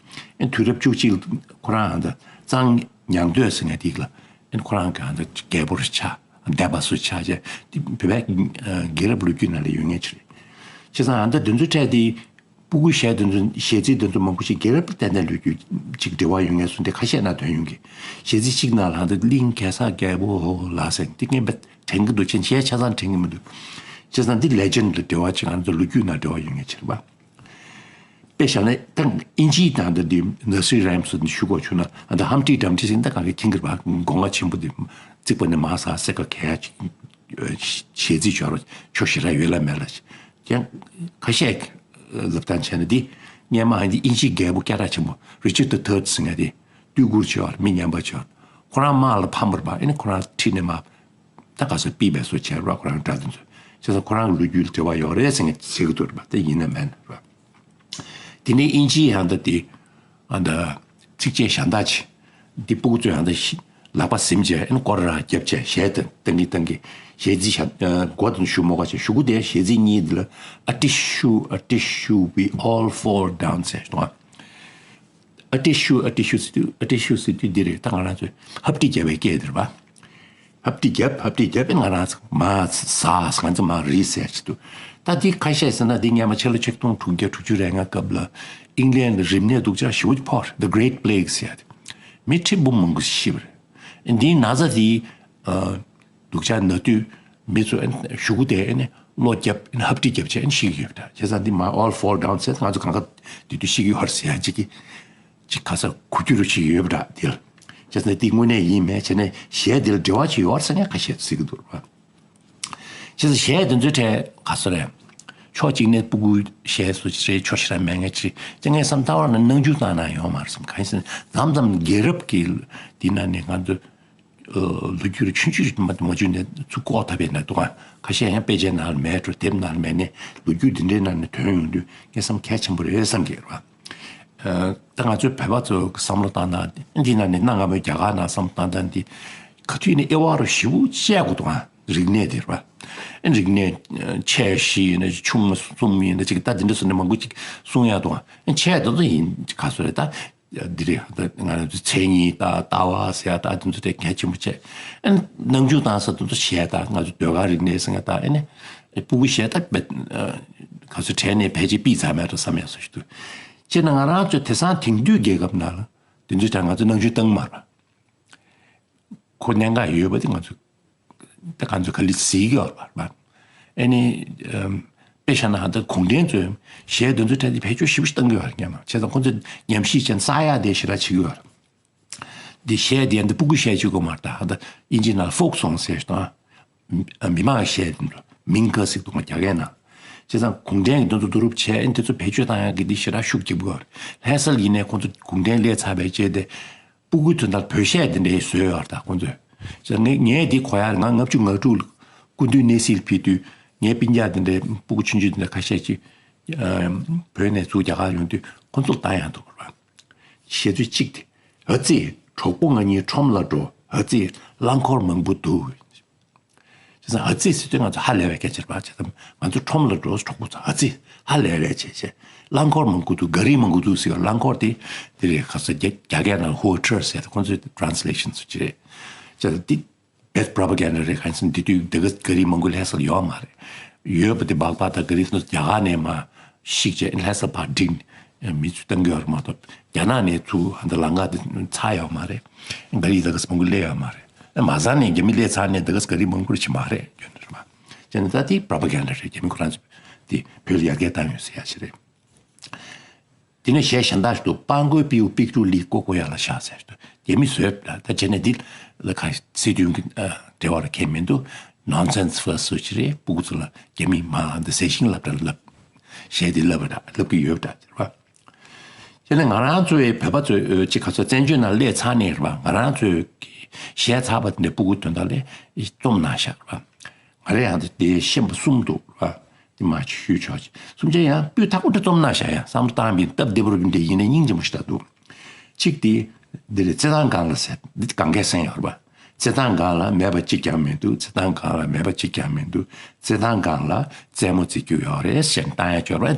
ཨེ་དུས་རབས་བཅུ་གཅིག་ཁོ་རང་ཨ་ད་གཙང་ཉང་སྟོད་ཟེར་ངེས་དེ་ལ་ཨེ་ཁོ་རང་གི་ཨ་ད་རྒྱལ་པོར་ཆགས་སྡེ་པ་སུ་ཆགས་བྱས་དེ་བོད་པའི་རྒྱལ་རབས་ལོ་རྒྱུས་ནང་ལ་ཡོད་ངེས་ཅིག་རེད། བྱས་ཙང་ཨ་ད་དེ་ཚོའི་གྲས་དེ། སྤུ་གུ་གཞས་དེ་ཚོ་གཞས་ཚིག་དེ་ཚོ་མང་པོ་ཞིག་རྒྱལ་རབས་ཏན་ཏན་ལོ་རྒྱུས་ཅིག་འབྲེལ་བ་ཡོད་ངེས་སོང་སྟེ་ཁ་ཤས་ན་དོན་ཡོང་གི། གཞས་ཚིག་གཅིག་ནང་ལ་འདི་གླིང་གེ་སར་རྒྱལ་པོ་ལ་ཟེར་འདི་ངས་དྲན་གྱི་འདུག་ཅེས་གཞས་ཆ་ཚང་དྲན་གྱི་མི་འདུག་བྱས་ཙང་འདི་ལེ་ཇེན་ཌི་ལ་འབྲེལ་བ་ཅིག་ང་ཚོ་ལོ་རྒྱུས་ནང་འབྲེལ་བ་ཡོད་ངེས་ཅིག་རེད་པ། དཔེ་བཞག་ན་ད་ཨིན་ཇིའི་ནང་ད་འདི་ནར་སི་རི་རའེམ་སི་འདི་ཞུ་དགོས་བྱུང་ན་ད་ཧམ་ཕྲི་ཌམ་ཕྲི་ཟེར་ད་གང་གི་ཁྱིང་གིར་བ་སྒོ་ང་ཆེན་པོ་འདི་བརྩིགས་པ་ནས་མ་ཟ་སེ་ཀ་གས་ཅིག་གཞས་ཚིག་སྦྱོར་བ་ཆོ་ཞེ་དྲག་ཡོད་ལ་མེད་ལ་ཅིག་ཀྱང་ཁ་ཤས་ལབ་སྟངས་བྱས་ན་འདི་སྔས་མ་འདི་ཨིན་ཇིའི་རྒྱལ་པོ་སྐད་གྲགས་ཆེན་པོ་Richard the Third ཟེར་མཁན་དེ་བཏུལ་བཀུར་བྱས་པར་མི་ཉན་པ་བྱས་པར་ཁོ་རང་དམག་ལ་ཕམ་པར་པ་ཨེ་ནི་ཁོ་རང་ཁྲིད་ནས་མ་ད་ག་ས་པི་བས་སོ་བྱས་ར་ཁོ་རང་དགྲ་དེ་ཚོ་བྱས་ཙང་ཁོ་རང་གི་ལོ་རྒྱུས་ལ་འབྲེལ་བ་ཡོད་རེད་ཟེར་མཁན་བྱེད་ཀྱི་འདུག་རེད་པ་དེ་ཡིན་ན་མེད་ན་ར། དེ་ནས་ཨིན་ཇིའི་ཡང་ད་དེ་ཨ་ད་ཚིགས་བཅད་གཞན་དག་ཅིག་འདི་སྤུ་གུ་ཚོས་ཡང་ད་ཤི་ལག་པ་ཟིམ་བྱས་ཨེ་ནི་སྐོར་ར་རྒྱབ་བྱས་གཞས་དེ་བཏང་གི་བཏང་གི་གཞས་ཚིག་གཞན་མགོ་དང་ཞུ་མོ་ག་བྱས་གཞུག་གུ་དེ་གཞས་ཚིག་གཉིས་འདི་ལ་ཨ་ཏི་ཤུ་ཨ་ཏི་ཤུ་we all fall down ཟེར་དང་ཨ་ཏི་ཤུ་ཨ་ཏི་ཤུ་ཟེར་དུས་ཨ་ཏི་ཤུ་ཟེར་དུས་འདི་རེད་ད་ང་རང་ཚོས་ཧབ་ཏི་རྒྱབ་པའི་སྐད་དེ་རེད་པ། ཧབ་ཏི་རྒྱབ་ཧབ་ཏི་རྒྱབ་ང་རང་ཚོ་མ་ཟ་ང་ཚོ་མ་རི་ཟེར་གྱི་འདུག་ད་འདི་ཁ་ཤས་ཟེར་ན་འདི་སྔས་མ་ཕྱི་ལོ་ཆིག་སྟོང་དྲུག་བརྒྱ་དྲུག་ཅུ་རེ་ལྔ་སྐབས་ལ་ཨིང་ལན་ལ་རིམས་ནད་སྡུག་ཅག་ཞེ་པོ་ཅིག་ཕོག་The Great Plague ཟེར་ཡ་དེ་མི་ཁྲི་འབུམ་མང་པོ་ཤི་བ་རེད། འདིའི་ན་ཚ་དེ་སྡུག་ཅག་ན་དུས་མི་ཚོ་གཞུག་གུ་དེ་ནི་བློ་རྒྱབ་ཧབ་ཏི་རྒྱབ་བྱས་ཤི་གི་ཡོད་པ་འདྲ་བྱས་ཙང་འདི་མ་all fall down ཟེར་ང་ཚོ་གང་ག་དེ་དུས་ཤི་གི་ཡོད་རེད་ཟེར་ཡ་ཅིག་གི་ཅིག་ག་ས་གུ་རྒྱུ་རུ་ཞིག་ཡོད་པ་འདྲ་འདིར། བྱས་ཙང་འདི་དངོས་གནས་ཡིན་མེད་བྱས་ནས་གཞས་འདིར་འབྲེལ་བ་ཅིག་ཡོད་ཟེར་ནས་ཁ་ཤས་ཟེར་གི་འདུག་ར། བྱས་ཙང་གཞས་འདི་ཚོའི་གྲས་ག་ས་རེད། ཕྱོགས་གཅིག་ནས་སྤུ་གུའི་གཞས་སུ་ཅི་རེད་ཕྱོགས་ཞེ་དྲག་མེད་ངེས་ཅི་ཅི་ངས་བསམ་ལྟ་བ་ན་སྣང་ཆུང་བཏང་ན་ཡོང་མ་རེད་བསམ་གང་ཡིན་ཟེར་ན་མཚམས་མཚམས་རྒྱལ་རབས་ཀྱི་འདི་ན་ནས་ང་ཚོ་ལོ་རྒྱུས་ཆུང་ཆུང་མ་མ་བརྒྱུད་ནས་ཚུར་ལྐོག་ཐབས་ཡིན་ན་འདུག་ག་ཁ་ཤས་ཡང་དཔེ་ཆའི་ནང་ལ་མེད་འགྲོ་དེབ་ནང་ལ་མེད་ནས་ལོ་རྒྱུས་འདི་འདྲའི་ནང་ནས་ཐོན་ཡོང་དུས་ངས་བསམ་གལ་ཆེན་པོ་རེད་བསམ་གྱི་རེད་བ། ད་ང་ཚོའི་བོད་པ་ཚོ་གི་བསམ་བློ་བཏང་ན་འདི་ནང་ནས་གནའ་སྔ་མོའི་རྒྱ་གར་ནང་བསམ་བློ་བཏང་ན་འདི་ག་དུས་ནས་དབྱེ་བ་རུ་ཞིབ་པོ་བཅད་དགོས་འདུག་ཨ། རིག་གནས་དེ་རེད་བ། རིག་གནས་ཆེ་བཞི་ཡིན་ན་ཆུང་གསུམ་ཡིན་ན་ཅིག་ད་འདི་འདྲ་སོང་ནས་མང་པོ་ཅིག་གསུང་ཡག་འདུག་ཨ། ཆེ་དེ་ཚོ་ཡིན་ག་སོ་རེད་ད། འདི་རེད་ད་ང་རང་ཚོའི་མཚན་ཉིད་ད་ལྟ་བ་ཟེར་ཡག་ད་འདི་ཚོ་དེ་གལ་ཆེན་པོ་བྱས། སྣང་ཆུང་བཏང་ས་དེ་ཚོ་བྱས་ད་ང་ཚོ་ཟློས་གར་རིག་གནས་ཟེར་ཡག་ད་ཨེ་ནས་སྤུ་གུ་བྱས་ད་བེད་ག་སོ་གྲས་ནས་ཕལ་ཆེར་ཕུད་ཚར་མེད་འགྲོ་བསམ་ཡག་སོ་ཞིག་འདུག་བྱས་ན་ང་རང་ཚོ་དེང་སང་དེང་དུས་རྒྱལ་ཁབ་ནང་ལ། དེ་ཚོའི་གྲས་ང་ཚོ་སྣང་ཆུང་བཏང་མ་རེད། ཁོ་གནད་འགག་ཡོད་པ་དེ་ང་ཚོ་ད་ང་ཚོ་ག་ལེར་གཟིགས་ཀྱི་ཡོད་རེད་པ། ཨ་ནི་ཨམ་དཔེ་བཞག་ན་ཧ་ད་གུང་ཁྲན་ཚོས་གཞས་དེ་ཚོའི་གྲས་དེ་བེད་སྤྱོད་ཞེ་པོ་ཞིག་བཏང་གི་ཡོད་རེད་སྙམ། བྱས་ཙང་ཁོ་ཚོས་ཉམས་ཞིབ་བྱས་ནས་བསགས་ཡག་དེ་ཞེ་དྲག་བྱེད་ཀྱི་ཡོད་རེད། འདི་གཞས་དེ་འདི་སྤུ་གུ་གཞས་གཅིག་པོ་མ་རེད་ད་ཧ་ད་ཨིན་ཇི་ནང་ལ་ཕོག་སོང་ཟེར་དང་། མི་དམངས་གཞས་དེ་འདྲ་མིང་ག་ཟིག་འདུག་མ་རྒྱ་སྐད་ནང་། བྱས་ཙང་གུང་ཁྲན་གྱི་དེ་ཚོ་བསྡུ་རུབ་བྱས་ཨ་ནི་དེ་ཚོ་བེད་སྤྱོད་བཏང་ཡག་གི་འདི་ཞེ་དྲག་ཤུགས་རྒྱབ་ཀྱི་ཡོད་རེད། ལྷ་སར་ཡིན་ནའི་ཁོ་ཚོ་གུང་ཁྲན་སླེབས་ཚར་བའི་རྗེས་དེ། སྤུ་གུ་དོན་དག་བོད་གཞས་དེ་འདྲའི་བཟོས་ཡོད་རེད་ད་ཁོང་ཚོས། ཅེས་ངས་ངས་འདི་གོ་ཡག་ང་ལྔ་བཅུ་ང་དྲུག་ལ་སྐུ་མདུན་གནས་གཟིགས་ཕེབས་དུས་ངའི་སྤུན་ཀྱག་དེ་འདྲའི་སྤུ་གུ་ཆུང་ཆུང་དེ་འདྲ་ཁ་ཤས་ཀྱིས་ཨམ་བོད་ནས་ཚུར་རྒྱ་གར་ཡོང་དུས་ཁོང་ཚོ་ལ་བཏང་ཡག་འདུག་རེད་པ། གཞས་ཚིག་གཅིག་དེ། ཨ་ཙི། གྲོགས་པོ་ང་གཉིས་ཁྲོམ་ལ་འགྲོ། ཨ་ཙི། རླངས་འཁོར་མང་པོ་འདུག་བྱས་ཙང་ཨ་ཙི་ཟེར་དུས་ང་ཚོ་ཧ་ལས་པའི་སྐད་ཆ་རེད་པ། བྱས་ཙང་ང་ཚོ་ཁྲོམ་ལ་འགྲོ་གྲོགས་པོ་ཚོ་ཨ་ཙི་ཧ་ལས་རེད་བྱས་བྱས། རླངས་འཁོར་མང་པོ་འདུག་ག་རི་མང་པོ་འདུག་ཟེར་བ་རླངས་འཁོར་དེ་དེ་རེད་ག་ས་རྒྱ་རྒྱ་སྐད་ནང་ཧོ་ཁྲི་ཟེར་ཏེ་ཁོང་ཚོའི་translation ཚོ་ཅི་རེད། བྱས་ཙང་འདི་bad propaganda རེད། གང་ཡིན་ཟེར་ན་འདི་དུས་འདི་ག་ག་རི་མང་པོ་ལྷ་སར་ཡོད་མ་རེད། ཡོད་པ་དེ་སྦག་སྦག་དང་ག་རི་ཚོ་རྒྱ་གར་ནས་མར་བཤིག་བྱས་ལྷ་སར་ཕར་བསྒྲིགས་ནས་མི་ཚོ་བཏང་གི་ཡོད་རེད་མ་གཏོགས་རྒྱ་ནག་ནས་ཚུར་ཧ་འདི་ལམ་ཁ་དེ་ཚར་ཡོད་མ་རེད། ག་རི་འདི་ག་ས་མང་པོ་སླེབས་ཡོད་མ་རེད། མ་ཟ་ནས་རྒྱ་མི་སླེབས་ཚར་ནས་འདི་ག་ས་ག་རི་མང་པོ་ཞིག་མ་རེད་ཡོད་ནི་རེད་པ། བྱས་ན་ད་དེ་propaganda རེད། རྒྱ་མི་ཁོ་རང་ཚོས་དེ་བོད་ལ་ཡར་རྒྱས་བཏང་ཡོད་ཟེར་ཡ་ཞིག་རེད། དེ་ནས་གཞས་གཞན་དག་ཞིག་འདུག་པང་མགོའི་པིའུ་པིག་ཏུ་ལི་ཀོ་ཀོ་ཡ་ལ་ཤ་ཟེར་འདུག་རྒྱ་མི་བཟོས་ད་བྱས་ནས་འདི་ལ་ཁ་སྲིད་དོན་གྱི་འབྲེལ་བ་ར་ཁེལ་མི་འདུག nonsense first སུ་ཅི་རེད། སྤུ་གུ་ཚོ་ལ་རྒྱ་མིས་མ་འདི་ཟས་ཤིང་ལབ་དྲ་ལབ། གཞས་འདི་ལབ་པ་འདྲ་ལབ་ཀྱི་ཡོད་པ་འདྲ་རེད་པ། དེ་ནས་ང་རང་ཚོའི་བོད་པ་ཚོས་ཅི་ག་ཚོད་བཙན་བྱོལ་ནང་སླེབས་ཚར་ནས་རེད་པ། ང་རང་ཚོའི་གཞས་ཚར་བ་དེ་འདྲ་སྤུ་གུ་དོན་དག་ལས་རྩོམ་གནང་ཤག་རེད་པ། ང་རེ་ཡང་དེ་ཤེས་པ་གསུམ་འདུག་ར། དེ་མ་ཞུས་ཆོག་ཅིག་གསུམ་ཆ་ཡང་སྤུས་དག་པོ་འདྲ་རྩོམ་གནང་ཤག་ཡང་བསམ་བློ་བཏང་བའི་སྟབས་བདེ་པོ་རུ་འདྲ་ཡིན་ན་སྙིང་རྗེ་མོ་ཞིག་འདུག་གཅིག་དེ་འདི་རེད། རྩེད་ཐང་སྒང་ལ་ཟེར་འདི་གང་གས་སེང་ཡོད་རེད་པ། རྩེད་ཐང་སྒང་ལ་མེད་པ་གཅིག་ཀྱང་མི་འདུག་རྩེད་ཐང་སྒང་ལ་མེད་པ་གཅིག་ཀྱང་མི་འདུག་རྩེད་ཐང་སྒང་ལ་རྩེད་མོ་རྩེ་རྒྱུ་ཡོད་རེད་ཟེར་བཏང་ཡ་ཅོར་བ། ཨེ་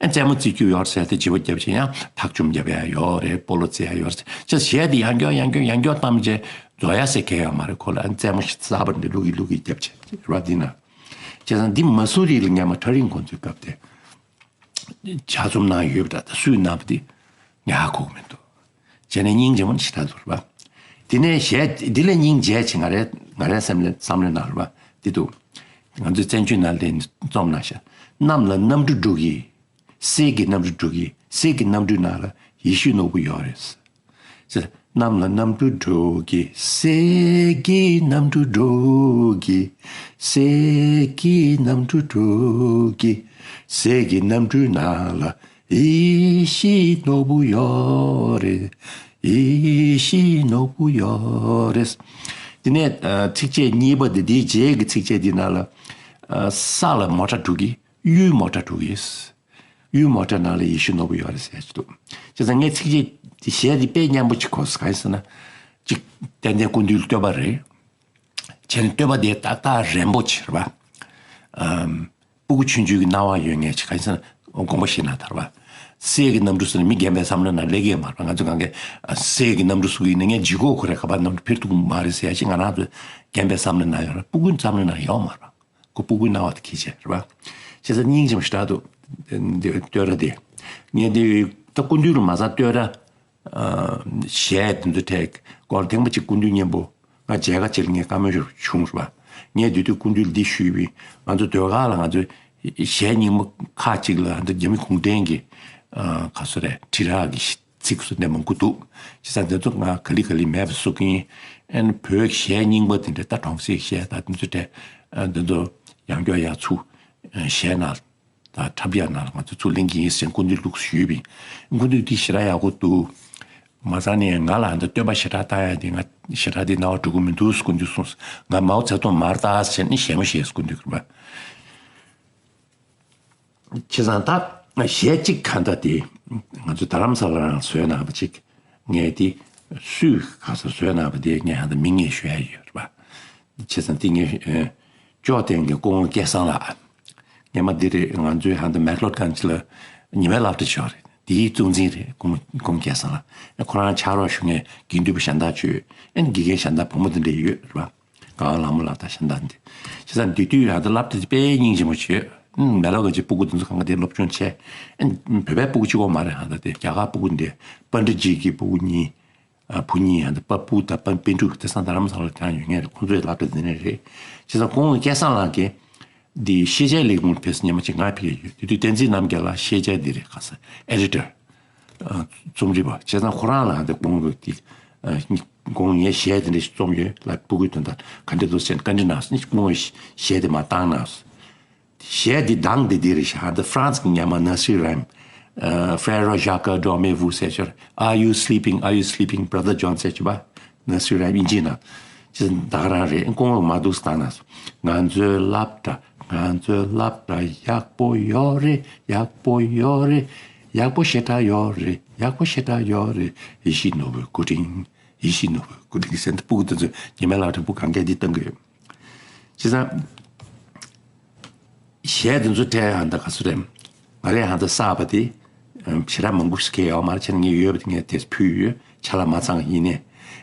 རྩེད་མོ་རྩེ་རྒྱུ་ཡོད་ཟེར་ཏེ་བྱིས་པ་རྒྱབ་ཆེ་ཡང་ཐག་ཆུམ་རྒྱབ་ཡ་ཡོད་རེད། སྤོ་ལོ་རྩེ་ཡ་ཡོད་རེད་ཟེར་བྱས་གཞས་དེ་ཡང་སྐྱོར་ཡང་སྐྱོར་ཡང་སྐྱོར་བཏང་རྗེས་རྫོགས་ཡ་ཟེར་མཁན་ཡོད་མ་རེད། ཁོ་ལ་ཨེ་རྩེད་མོ་ཞིག་གསར་པ་འདི་བླུག་གི་བླུག་གི་རྒྱབ་ཆེ་རེད་བ། འདི་ན་བྱས་ཙང་འདི་མ་སུ་རི་ལ་སྔན་མ་ཁྲ་རིང་ཁོང་ཚོའི་སྐབས་དེ། ལྗགས་རྩོམ་གནང་ཡོད་པ་འདྲ། ད་སུས་གནང་བ་དེ་ངས་ཧ་གོ་གི་མི་འདུག་བྱས་ནས་སྙིང་རྗེ་མོ་ཞེ་དྲག་འདུག་རེད་པ། དེ་ནས་གཞས་འདི་ལས་སྙིང་རྗེ་ཆེ་ང་རའི་ང་རའི་སེམས་ལ་བསམ་བློའི་ནང་རེད་པ། འདི་འདུག་ང་ཚོའི་བཙན་བྱོལ་ནང་ལ་རྩོམ་གནང་ཤག་གནམ་ལ་གནམ་གྲུ་འགྲོ་གི། གསེར་གྱི་གནམ་གྲུ་འགྲོ་གི། གསེར་གྱི་གནམ་གྲུའི་ནང་ལ་ཡིད་བཞིན་ནོར་བུ་ཡོད་རེད། ཟེར། གནམ་ལ་གནམ་གྲུ་འགྲོ་གི། གསེར་གྱི་གནམ་གྲུ་འགྲོ་གི། གསེར་གྱི་གནམ་གྲུ་འགྲོ་གི། གསེར་གྱི་གནམ་གྲུའི་ནང་ལ་ཡིད་བཞིན་ནོར་བུ་ཡོད་རེད། ཡིད་བཞིན་ནོར་བུ་ཡོད་རེད། དེ་ནས་ཨ་ཚིགས་བཅད་གཉིས་པ་དེ། དེའི་རྗེས་ཀྱི་ཚིགས་བཅད་དེའི་ནང་ལ་ཨ་ས་ལ་མོ་ཊ་འགྲོ་གི། གཡུའི་མོ་ཊ་འགྲོ་གི། གཡུའི་མོ་ཊ་ནང་ལ་ཡིད་བཞིན་ནོར་བུ་ཡོད་རེད་ཟེར་གྱི་འདུག་བྱས་ཙང་ངས་ཚིགས་བཅད་འདི་གཞས་འདི་དཔེ་སྙན་པོ་ཅིག་གོ་སོང་། གང་ཡིན་ཟེར་ན། གཅིག་ཏན་ཏན་སྐུ་མདུན་ལ་བསྟོད་པ་རེད། བྱས་ནས་བསྟོད་པ་དེ་ཏག་ཏག་རན་པོ་ཅིག་རེད་པ། ཨམ། སྤུ་གུ་ཆུང་ཆུང་གི་སྣང་བ་ཡོད་མཁན་ཅིག་གང་ཡིན་ཟེར་ན་དགོངས་པ་བཞེས་ན་ད་རེད་པ། གསེར་གྱི་གནམ་གྲུ་ཟེར་ན་མི་རྒན་པའི་བསམ་བློའི་ནང་སླེབས་ཀྱི་ཡོད་མ་རེད་པ། ང་ཚོ་གང་གས་ཨ་གསེར་གྱི་གནམ་གྲུ་ཟེར་གྱི་ཡིན་ན་ངས་ལྗིད་ཁོག་ཁོ་རེ་ག་པར་གནམ་གྲུ་འཕུར་ཐུབ་ཀྱི་མ་རེད་ཟེར་ཡ་ཞིག་ང་རང་ཚོ་རྒན་པའི་བསམ་བློའི་ནང་ཡོད་རེད། སྤུ་གུའི་བསམ་བློའི་ནང་ཡོད་མ་རེད་པ། ཁོ་སྤུ་གུའི་སྣང་བ་དེ་འཁྱེར་བྱས་རེད་པ། བྱས་ཙང་སྙིང་རྗེ་མོ་ཞེ་དྲག་འདུག་འདི་བསྟོད་ར་དེ། ངས་འདི་ད་སྐུ་མདུན་རུ་མ་ཚང་བསྟོད་ར། ཨ་གཞས་དེ་ཚོ་ཐད་སྐོར་ཐེངས་པ་གཅིག་སྐུ་མདུན་མཉམ་པོ་ང་མཇལ་ཁ་བྱེད་ལ་ངས་བཀའ་མོལ་ཞིག་བྱུང་རེད་པ། ངས་དེ་དུས་སྐུ་མདུན་ལ་འདི་ཞུས་པས། ང་ཚོ་ཟློས་གར་ལ་ང་ཚོ་གཞས་རྙིང་མ་ཁག་ཅིག་ལ་འདི་རྒྱ་མི་གུང་ཁྲན་གྱི་ཨ་ག་ཚོད་རེད། དྲིལ་བསྒྲགས་ཀྱི་ཚིག་སུ་ནས་མང་པོ་འདུག་བྱས་ཙང་དེ་ཚོ་ང་ག་ལེ་ག་ལེ་མེད་པ་བཟོ་གི་ཡིན། ཨན་བོད་གཞས་རྙིང་པ་དེ་འདྲ་ད་གྲོང་གསེབ་གཞས་དང་དེ་ཚོ་དེ་འདྲ་དེ་ཚོ་ཡང་བསྐྱར་ཡར་ཚུར་གཞས་ནང་ད་འཁྲབ་ཡག་ནང་ལ་ང་ཚོ་ཚུར་ལེན་གྱི་ཡིན་ཟེར་སྐུ་མདུན་ལུགས་སུ་ཞུས་པ་ཡིན། སྐུ་མདུན་འདི་ཞེ་དྲག་ཡག་པོ་འདུག་མ་ཚང་ནས་ང་ལ་ད་བསྟོད་པ་ཞེ་དྲག་བཏང་ཡག་དེ་ང་ཞེ་དྲག་དེ་རྣ་བ་འགྲོ་གི་མི་འདུག་སྐུ་མདུན་གསུངས། ང་མའོ་ཙེ་ཏུང་མ་རེད་ད་ཟེར་ནས་ཞལ་མོ་བཞེས། སྐུ་མདུན་གྱིས་རེད་པ། བྱས་ཙང་ད་གཞས་གཅིག་ག་འདྲ་དེ་ང་ཚོ་རྡ་རམ་ས་ལ་རང་བཟོས་གནང་བ་གཅིག་ངས་དེ་སུས་ག་ས་བཟོས་གནང་བ་དེ་ངས་ཧ་ད་མིང་ངས་ཞུ་ཡ་ཡོད་རེད་པ། བྱས་ཙང་དེ་ངས་ཨ་ཅོག་ལྡན་གྱི་སྐུ་ངོ་སྐལ་བཟང་ལགས། སྔན་མ་འདི་རེད། ང་ཚོའི་ཧ་ད་མེག་ལོར་གྷན་ཇི་ལ་ཉི་མའི་སློབ་གྲྭ་ཅིག་ཡོད་རེད། དེའི་གཙོ་འཛིན་རེད། སྐུ་ངོ་སྐུ་ངོ་སྐལ་བཟང་ལགས། ཁོ་རང་ཕྱག་རོགས་ཞུ་མཁན་དགེ་འདུན་པ་གཞན་དག་བྱོས། ཨེ་དགེ་རྒན་གཞན་དག་བུ་མོ་དེ་འདྲ་ཡོད་རེད་པ། གངས་ལྷ་མོ་ལགས་དང་གཞན་དག་འདི། བྱས་ཙང་དེ་དུས་ཧ་ད་སློབ་གྲྭ་དེ་དཔེ་སྙིང་རྗེ་མོ་བྱོས། ཨུམ་མེག་ལོར་གྷན་ཇི་སྤུ་གུ་དེ་ཚོ་གང་ག་དེ་སློབ་སྦྱོང་བྱས། ཨེ་བོད་པའི་སྤུ་གུ་གཅིག་པོ་མ་རེད། ཧ་ད་དེ་རྒྱ་གར་སྤུ་གུ་འདི་པཎྜི་ཏ་ཇི་གི་སྤུ་གུ་གཉིས། ཨ་བུ་གཉིས་ཡང་དེ་པ་སྤུ་དང་པ་པཎ་གྲུབ་དེང་སང་རྡ་རམ་ས་ལ་གང་ཡོད་མཁན་རེད། ཁོང་ཚོའི་སློབ་གྲྭ་དེ་ནས་རེད། བྱས་ཙང་ཁོང་སྐལ་བཟང་ལགས་ཀྱིས་འདི་ཤེས་བྱའི་ལས་ཁུངས་ཕེབས་སྔན་མ་ཅིག་ང་ཕེབས་ཡོད། དེ་དུས་བསྟན་འཛིན་རྣམ་རྒྱལ་ལགས་ཤེས་བྱ་འདི་རེད་ག་ས་ཨེ་ཌི་ཊར། ཨ་རྩོམ་སྒྲིག་པ། བྱས་ཙང་ཁོ་རང་ལ་འདི་ཁོང་གི་དེ་ཨ་ཁོང་ངས་གཞས་དེ་འདྲ་ཞིག་རྩོམ་ཡོད་ལ་སྤུ་གུའི་དོན་དག་ག་འདྲ་འདུག་ཟེར་བཀའ་འདྲི་གནང་སོང་། ཁོང་གིས་གཞས་དེ་མར་བཏང་གནང་སོང་། གཞས་འདི་གདངས་འདི་འདི་རེད་ཤག་ད་ཧྥ་རན་སི་གི་སྔན་མ་Nursery Rhyme ཨ་Frère Jacques, dormez-vous ཟེར་ཆོག Are you sleeping? Are you sleeping, brother John ཟེར་ཆོག་པ། Nursery Rhyme ཨིན་ཇིའི་ནང་། ཅི་ད་ག་རང་རེད། ཁོང་མ་འདུག་སེ་བཏང་གནང་སོང་། ང་ཚོའི་སློབ་གྲྭ། ང་ཚོའི་སློབ་གྲྭ་ཡག་པོ་ཡོད་རེད། ཡག་པོ་ཡོད་རེད། ཡག་པོ་ཞེ་དྲག་ཡོད་རེད། ཡག་པོ་ཞེ་དྲག་ཡོད་རེད། ཡིད་བཞིན་ནོར་བུའི་སྐུ་དྲིན། ཡིད་བཞིན་ནོར་བུའི་སྐུ་དྲིན་ཟེར་ནས་སྤུ་གུ་དེ་ཚོས་ཉི་མའི་སློབ་གྲྭ་སྤུ་གུ་གང་གས་འདི་བཏང་གི་ཡོད། བྱས་ཙང་གཞས་དེ་ཚོ་དེ་ཧ་ད་ག་ཚོད་རེད། ང་རས་ཧ་ད་བསགས་པ་དེ་ཞེ་དྲག་མང་པོ་ཞིག་གས་ཡོད་མ་རེད། བྱས་ན་ངས་ཡོད་པ་དེ་ངས་དེ་ཕུལ་ཡོད། ཆ་ལག་མ་ཚང་ཡིན་ནའི་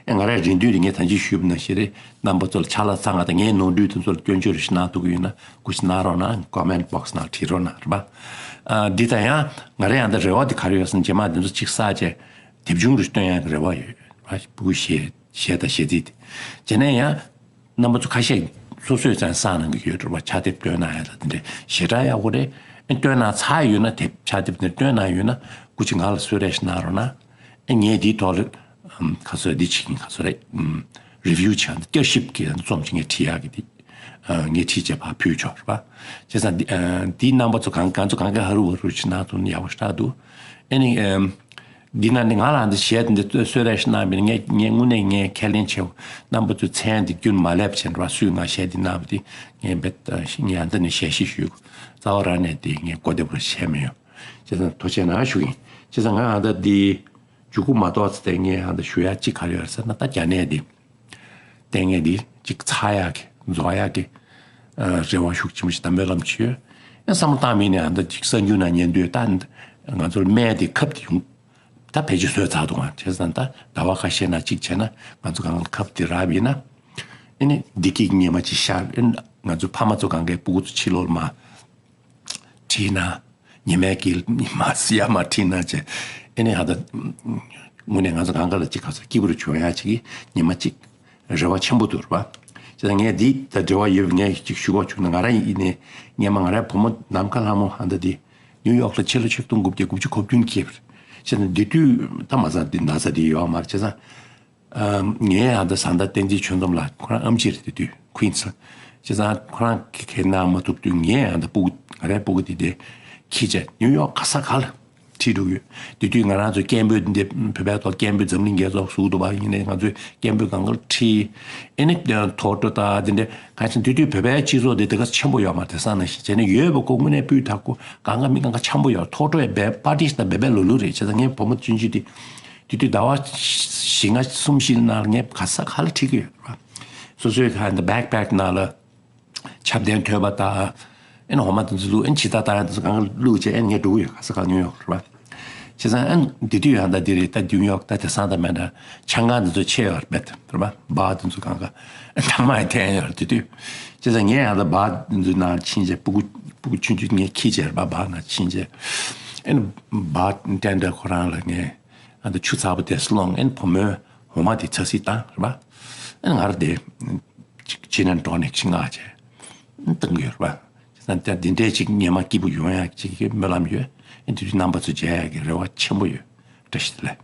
ཨེ་ང་རས་རེ་འདུན་དེ་ངས་ད་ཅི་ཞུས་པ་ནང་བཞིན་རེད། རྣམ་པ་ཚོ་ལ་ཆ་ལག་ཚང་བ་དང་ངའི་ནོར་འཁྲུལ་དེ་ཚོ་ལ་སྐྱོན་བརྗོད་རེ་ཞིག་གནང་ཐུབ་ཀྱི་ཡོད་ན་སྐུ་ཞིག་གནང་རོགས་གནང་། Comment box ནང་བྲིས་རོགས་གནང་རེད་པ། ཨ་འདི་ད་ཡང་ང་རས་ཡང་ད་རེ་བ་དེ་ག་རེ་ཡོད་ཟེར་ན་རྗེས་མ་དེ་ཚོ་གཅིག་བསགས་བྱས་དེབ་ཆུང་རུ་བཏོན་ཡག་གི་རེ་བ་ཡོད་རེད་པ། སྤུ་གུ་གཞས་གཞས་དང་གཞས་ཚིག་དེ། བྱས་ན་ཡང་། རྣམ་པ་ཚོ་ཁ་ཤས་སོ་སོས་ཀྱང་བསགས་གནང་གི་ཡོད་རེད་པ། ཕྱག་དེབ་བཏོན་གནང་ཡ་ལ་དེ་འདྲའི་ཞེ་དྲག་ཡག་པོ་རེད། ཨེ་བཏོན་གནང་ཚར་ཡོད་ན་དེབ་ཕྱག་དེབ་དེ་བཏོན་གནང་ཡོད་ན་སྐུ་མཁྱེན་ང་ལ་གསོལ་རས་ཤིག་གནང་རོགས་གནང་། ཨེ་ངས་འདིའི་ཐོག་ལ་ཨམ་ག་ཚོད་འདི་བྱེད་ཀྱིན་ག་ཚོད་རེད། ཨམ་རི་བིའུ་བྱས་ནས་བསྐྱར་ཞིབ་ཀྱི་རྩོམ་ཅིག་ངས་བྲིས་ཡག་གི་འདི་ཨ་ངས་བྲིས་བྱས་ཕར་ཕུལ་ཆོག་རེད་པ། བྱས་ཙང་འདི་ཨ་འདིའི་རྣམ་པ་ཚོ་གང་གང་ཚོ་གང་ག་ཧ་རུ་བ་རུ་ཅིག་གནང་ཐུབ་ན་ཡག་པོ་ཞེ་དྲག་འདུག་ཨེ་ནི་ཨམ། འདི་ན་ནི་ང་ལ་འདི་གཞས་འདི་གསོལ་རས་ཤིག་གནང་བ་ཡིན་ན། ངས་ངས་དངོས་གནས་ངས་ཁས་ལེན་བྱས། རྣམ་པ་ཚོས་མཚན་འདི་རྒྱུན་མ་སླེབས་བྱས་འགྲོ་བ། སུས་ང་གཞས་འདི་གནང་བ་འདི་ངས་རྦད་ངས་ཨ་འདི་ནས་ཞལ་བཞེས་ཞུ། རྩ་བ་རང་ནས་འདི་ངས་གོ་བདེ་པོ་བྱས་མི་ཡོང་། བྱས་ཙང་ཐུགས་རྗེ་གནང་ཞུ་ཡིན། བྱས་ཙང་ང་ཨ་ད་འདི་མཇུག་གུ་མ་གཏོགས་ཚེ་ངས་ཨ་ད་ཞུ་ཡ་གཅིག་ག་རེ་ཡོད་ཟེར་ན། ད་རྒྱ་ནས་འདི་ལྟས་ངན་འདི་གཅིག་ཚར་ཡག་གི་རྫོགས་ཡག་གི་ཨ་རེ་བ་ཤུགས་ཆེན་པོ་ཞིག་དང་སྨོན་ལམ་ཅིག་ཡོད། ཡང་བསམ་བློ་བཏང་མིན་ནས་ཨ་ད་གཅིག་གསར་འགྱུར་ནང་ཉན་དུས་ད་ང་ཚོར་སྨན་དེ་ཁབ་དེ་ཡོང་། ད་ཕལ་ཆེར་བཟོས་ཚར་འདུག་ཨང་། བྱས་ཙང་ད་ཟླ་བ་ཁ་ཤས་ནང་གཅིག་བྱས་ན་ང་ཚོ་གང་ཁབ་དེ་རག་པ་ཡིན་ན། ཨེ་ནི་བདེ་སྐྱིད་ཉི་མ་གཅིག་ཤར། ཨེ་ནི་ང་ཚོ་ཕ་མ་ཚོ་གང་གའི་སྤུ་གུ་ཚོ་ཕྱི་ལོགས་ལ་མར་ཁྲིད་ན། ཉི་མའི་དཀྱིལ་མར་གཡར་མར་ཁྲིད་ན་བྱས། ཨེ་ནི་ཧ་ད་དངོས་གནས་ང་ཚོ་གང་ག་ལ་གཅིག་ག་ས་སྐྱིད་པོ་རུ་བྱུང་ཡག་ཅིག་གི་ཉི་མ་གཅིག་རེ་བ་ཆེན་པོ་འདུག་ར་བ། བྱས་ཙང་ངས་འདི་ད་འབྲེལ་བ་ཡོད་པ་ངས་ཅིག་ཞུ་དགོས་བྱུང་ན། ང་རང་ཡིན་ནས་སྔོན་མ་ང་རའི་བུ་མོ་ནམ་མཁའ་ལྷ་མོ་ཧ་ད་འདི་ནིའུ་ཡོག་ལ་ཕྱི་ལོ་ཆིག་སྟོང་དགུ་བརྒྱ་དགུ་བཅུ་གོ་བདུན་སྐྱེས་པ་རེད། བྱས་ཙང་འདི་དུས་ད་མ་ཚད་འདི་ན་ཚ་འདི་ཡོད་མ་རེད། བྱས་ཙང་ཨ་ངའི་ཨ་ད་བཟའ་ཟླ་བསྟན་འཛིན་ཆོས་འཛོམས་ལགས་ཁོ་རང་ཨེམ་ཆི་རེད། དེ་དུས་ཁུན་སི། བྱས་ཙང་ཁོ་རང་གིས་ཁས་གནང་མ་ཐུབ་དུས་ངས་ཨ་ད་སྤུ་གུ་ང་རའི་སྤུ་གུ་དེ་དེ་ཁྱེར་བྱས་ནིའུ་ཡོག་ག་ས་ག་ལ་ཁྲིད་འགྲོ་གི་ཡོད། དེ་དུས་ང་རང་ཚོ་སྐད་འབོད་འདི་བོད་པའི་ཐོག་སྐད་འབོད་འཛམ་གླིང་རྒྱལ་ཚོགས་ཟུར་དུ་བ་ཡིན་ནས་ང་ཚོས་སྐད་འབོད་གང་ག་ལ་ཁྲིད། ཨེ་ནི་ཐོག་འགྲོ་ད་དེ་འདྲ་གང་ཕྱིན། དེ་དུས་བོད་པའི་སྤྱི་ཚོགས་དེ་དེ་ག་ཆེན་པོ་ཡོད་མ་རེད། དེང་སང་ནང་བཞིན་བྱས་ནས་ཡོད་པ་ཁོ་དངོས་གནས་སྤུས་དག་པོ་གང་ག་མི་གང་ག་འཆམ་པོ་ཡོད། ཐོག་འགྲོ་ཡ་བས་པར་ཊི་ཞིག་དང་བས་པའི་ལོ་ལོ་རེད། བྱས་ཙང་ངའི་བུ་མོ་ཆུང་ཆུང་དེ། དེ་དུས་ཟླ་བ་བཞི་ལྔ་གསུམ་བཞི་ནང་ལ་ངས་ག་ས་ག་ལ་ཁྲིད་ཀྱི་ཡོད་རེད་བ། སོ་སོའི་ཁ་འདི་བེག་པེག་ནང་ལ་ཆབ་གདན་ཐོད་པ་དང་། ཨེ་ནི་འོ་མ་དེ་ཚོ་བླུགས། ཨེ་ནི་ཇི་ལྟར་ལྟར་དེ་ཚོ་གང་ག་བླུགས་བྱས་ཨེ་ནི་ངས་འགྲོ་གི་ཡོད། ག་ས་ག་ལ་ནིའུ་ཡོག་རེད་བ། བྱས་ཙང་ཨེ་ནི་དེ་དུས་ཡང་ད་འདི་རེད། ད་ནིའུ་ཡོག་ད་དེང་སང་ད་མེད་ན་ཆང་ཁང་དེ་ཚོ་ཕྱེ་ཡོད་རེད་བ། བྷར་དེ་ཚོ་གང་ག་ཐ་མག་འཐེན་ཡོད་རེད་དེ་དུས། བྱས་ཙང་ངས་ཡང་ད་བྷར་དེ་ཚོའི་ནང་ཕྱིན་བྱས་སྤུ་གུ་སྤུ་གུ་ཆུང་ཆུང་ངས་ཁྱེར་བྱས་རེད་བ། བྷར་ནང་ཕྱིན་བྱས་ཨེ་ནི་བྷར་ཊེན་ཌར་ཁོ་རང་ལ་ངས། ཨ་ད་ཆུ་ཚ་པོ་དེ་སློང་། ཨེ་ནི་བུ་མོའི་འོ་མ་དེ་ཚ་སིལ་བཏང་རེད་པ། ཨེ་ནི་ང་རང་དེ་ཅིག་ཕྱི་ནས་འགྲོ་ནས་ཅིག་མངགས་བྱས་བཏང་གི་ཡོད་རེད་པ། བྱས་ཙང་དེ་འདི་འདྲའི་ཅིག་སྔོན་མ་སྐྱིད་པོ་ཡོང་ཡག་ཅིག་གི་སྨོན་ལམ་ཡོད། ཨེ་དེ་དུས་རྣམ་པ་ཚོ་མཇལ་ཡག་གི་རེ་བ་ཆེན་པོ་ཡོད། བཀྲ་ཤིས་བདེ་ལེགས།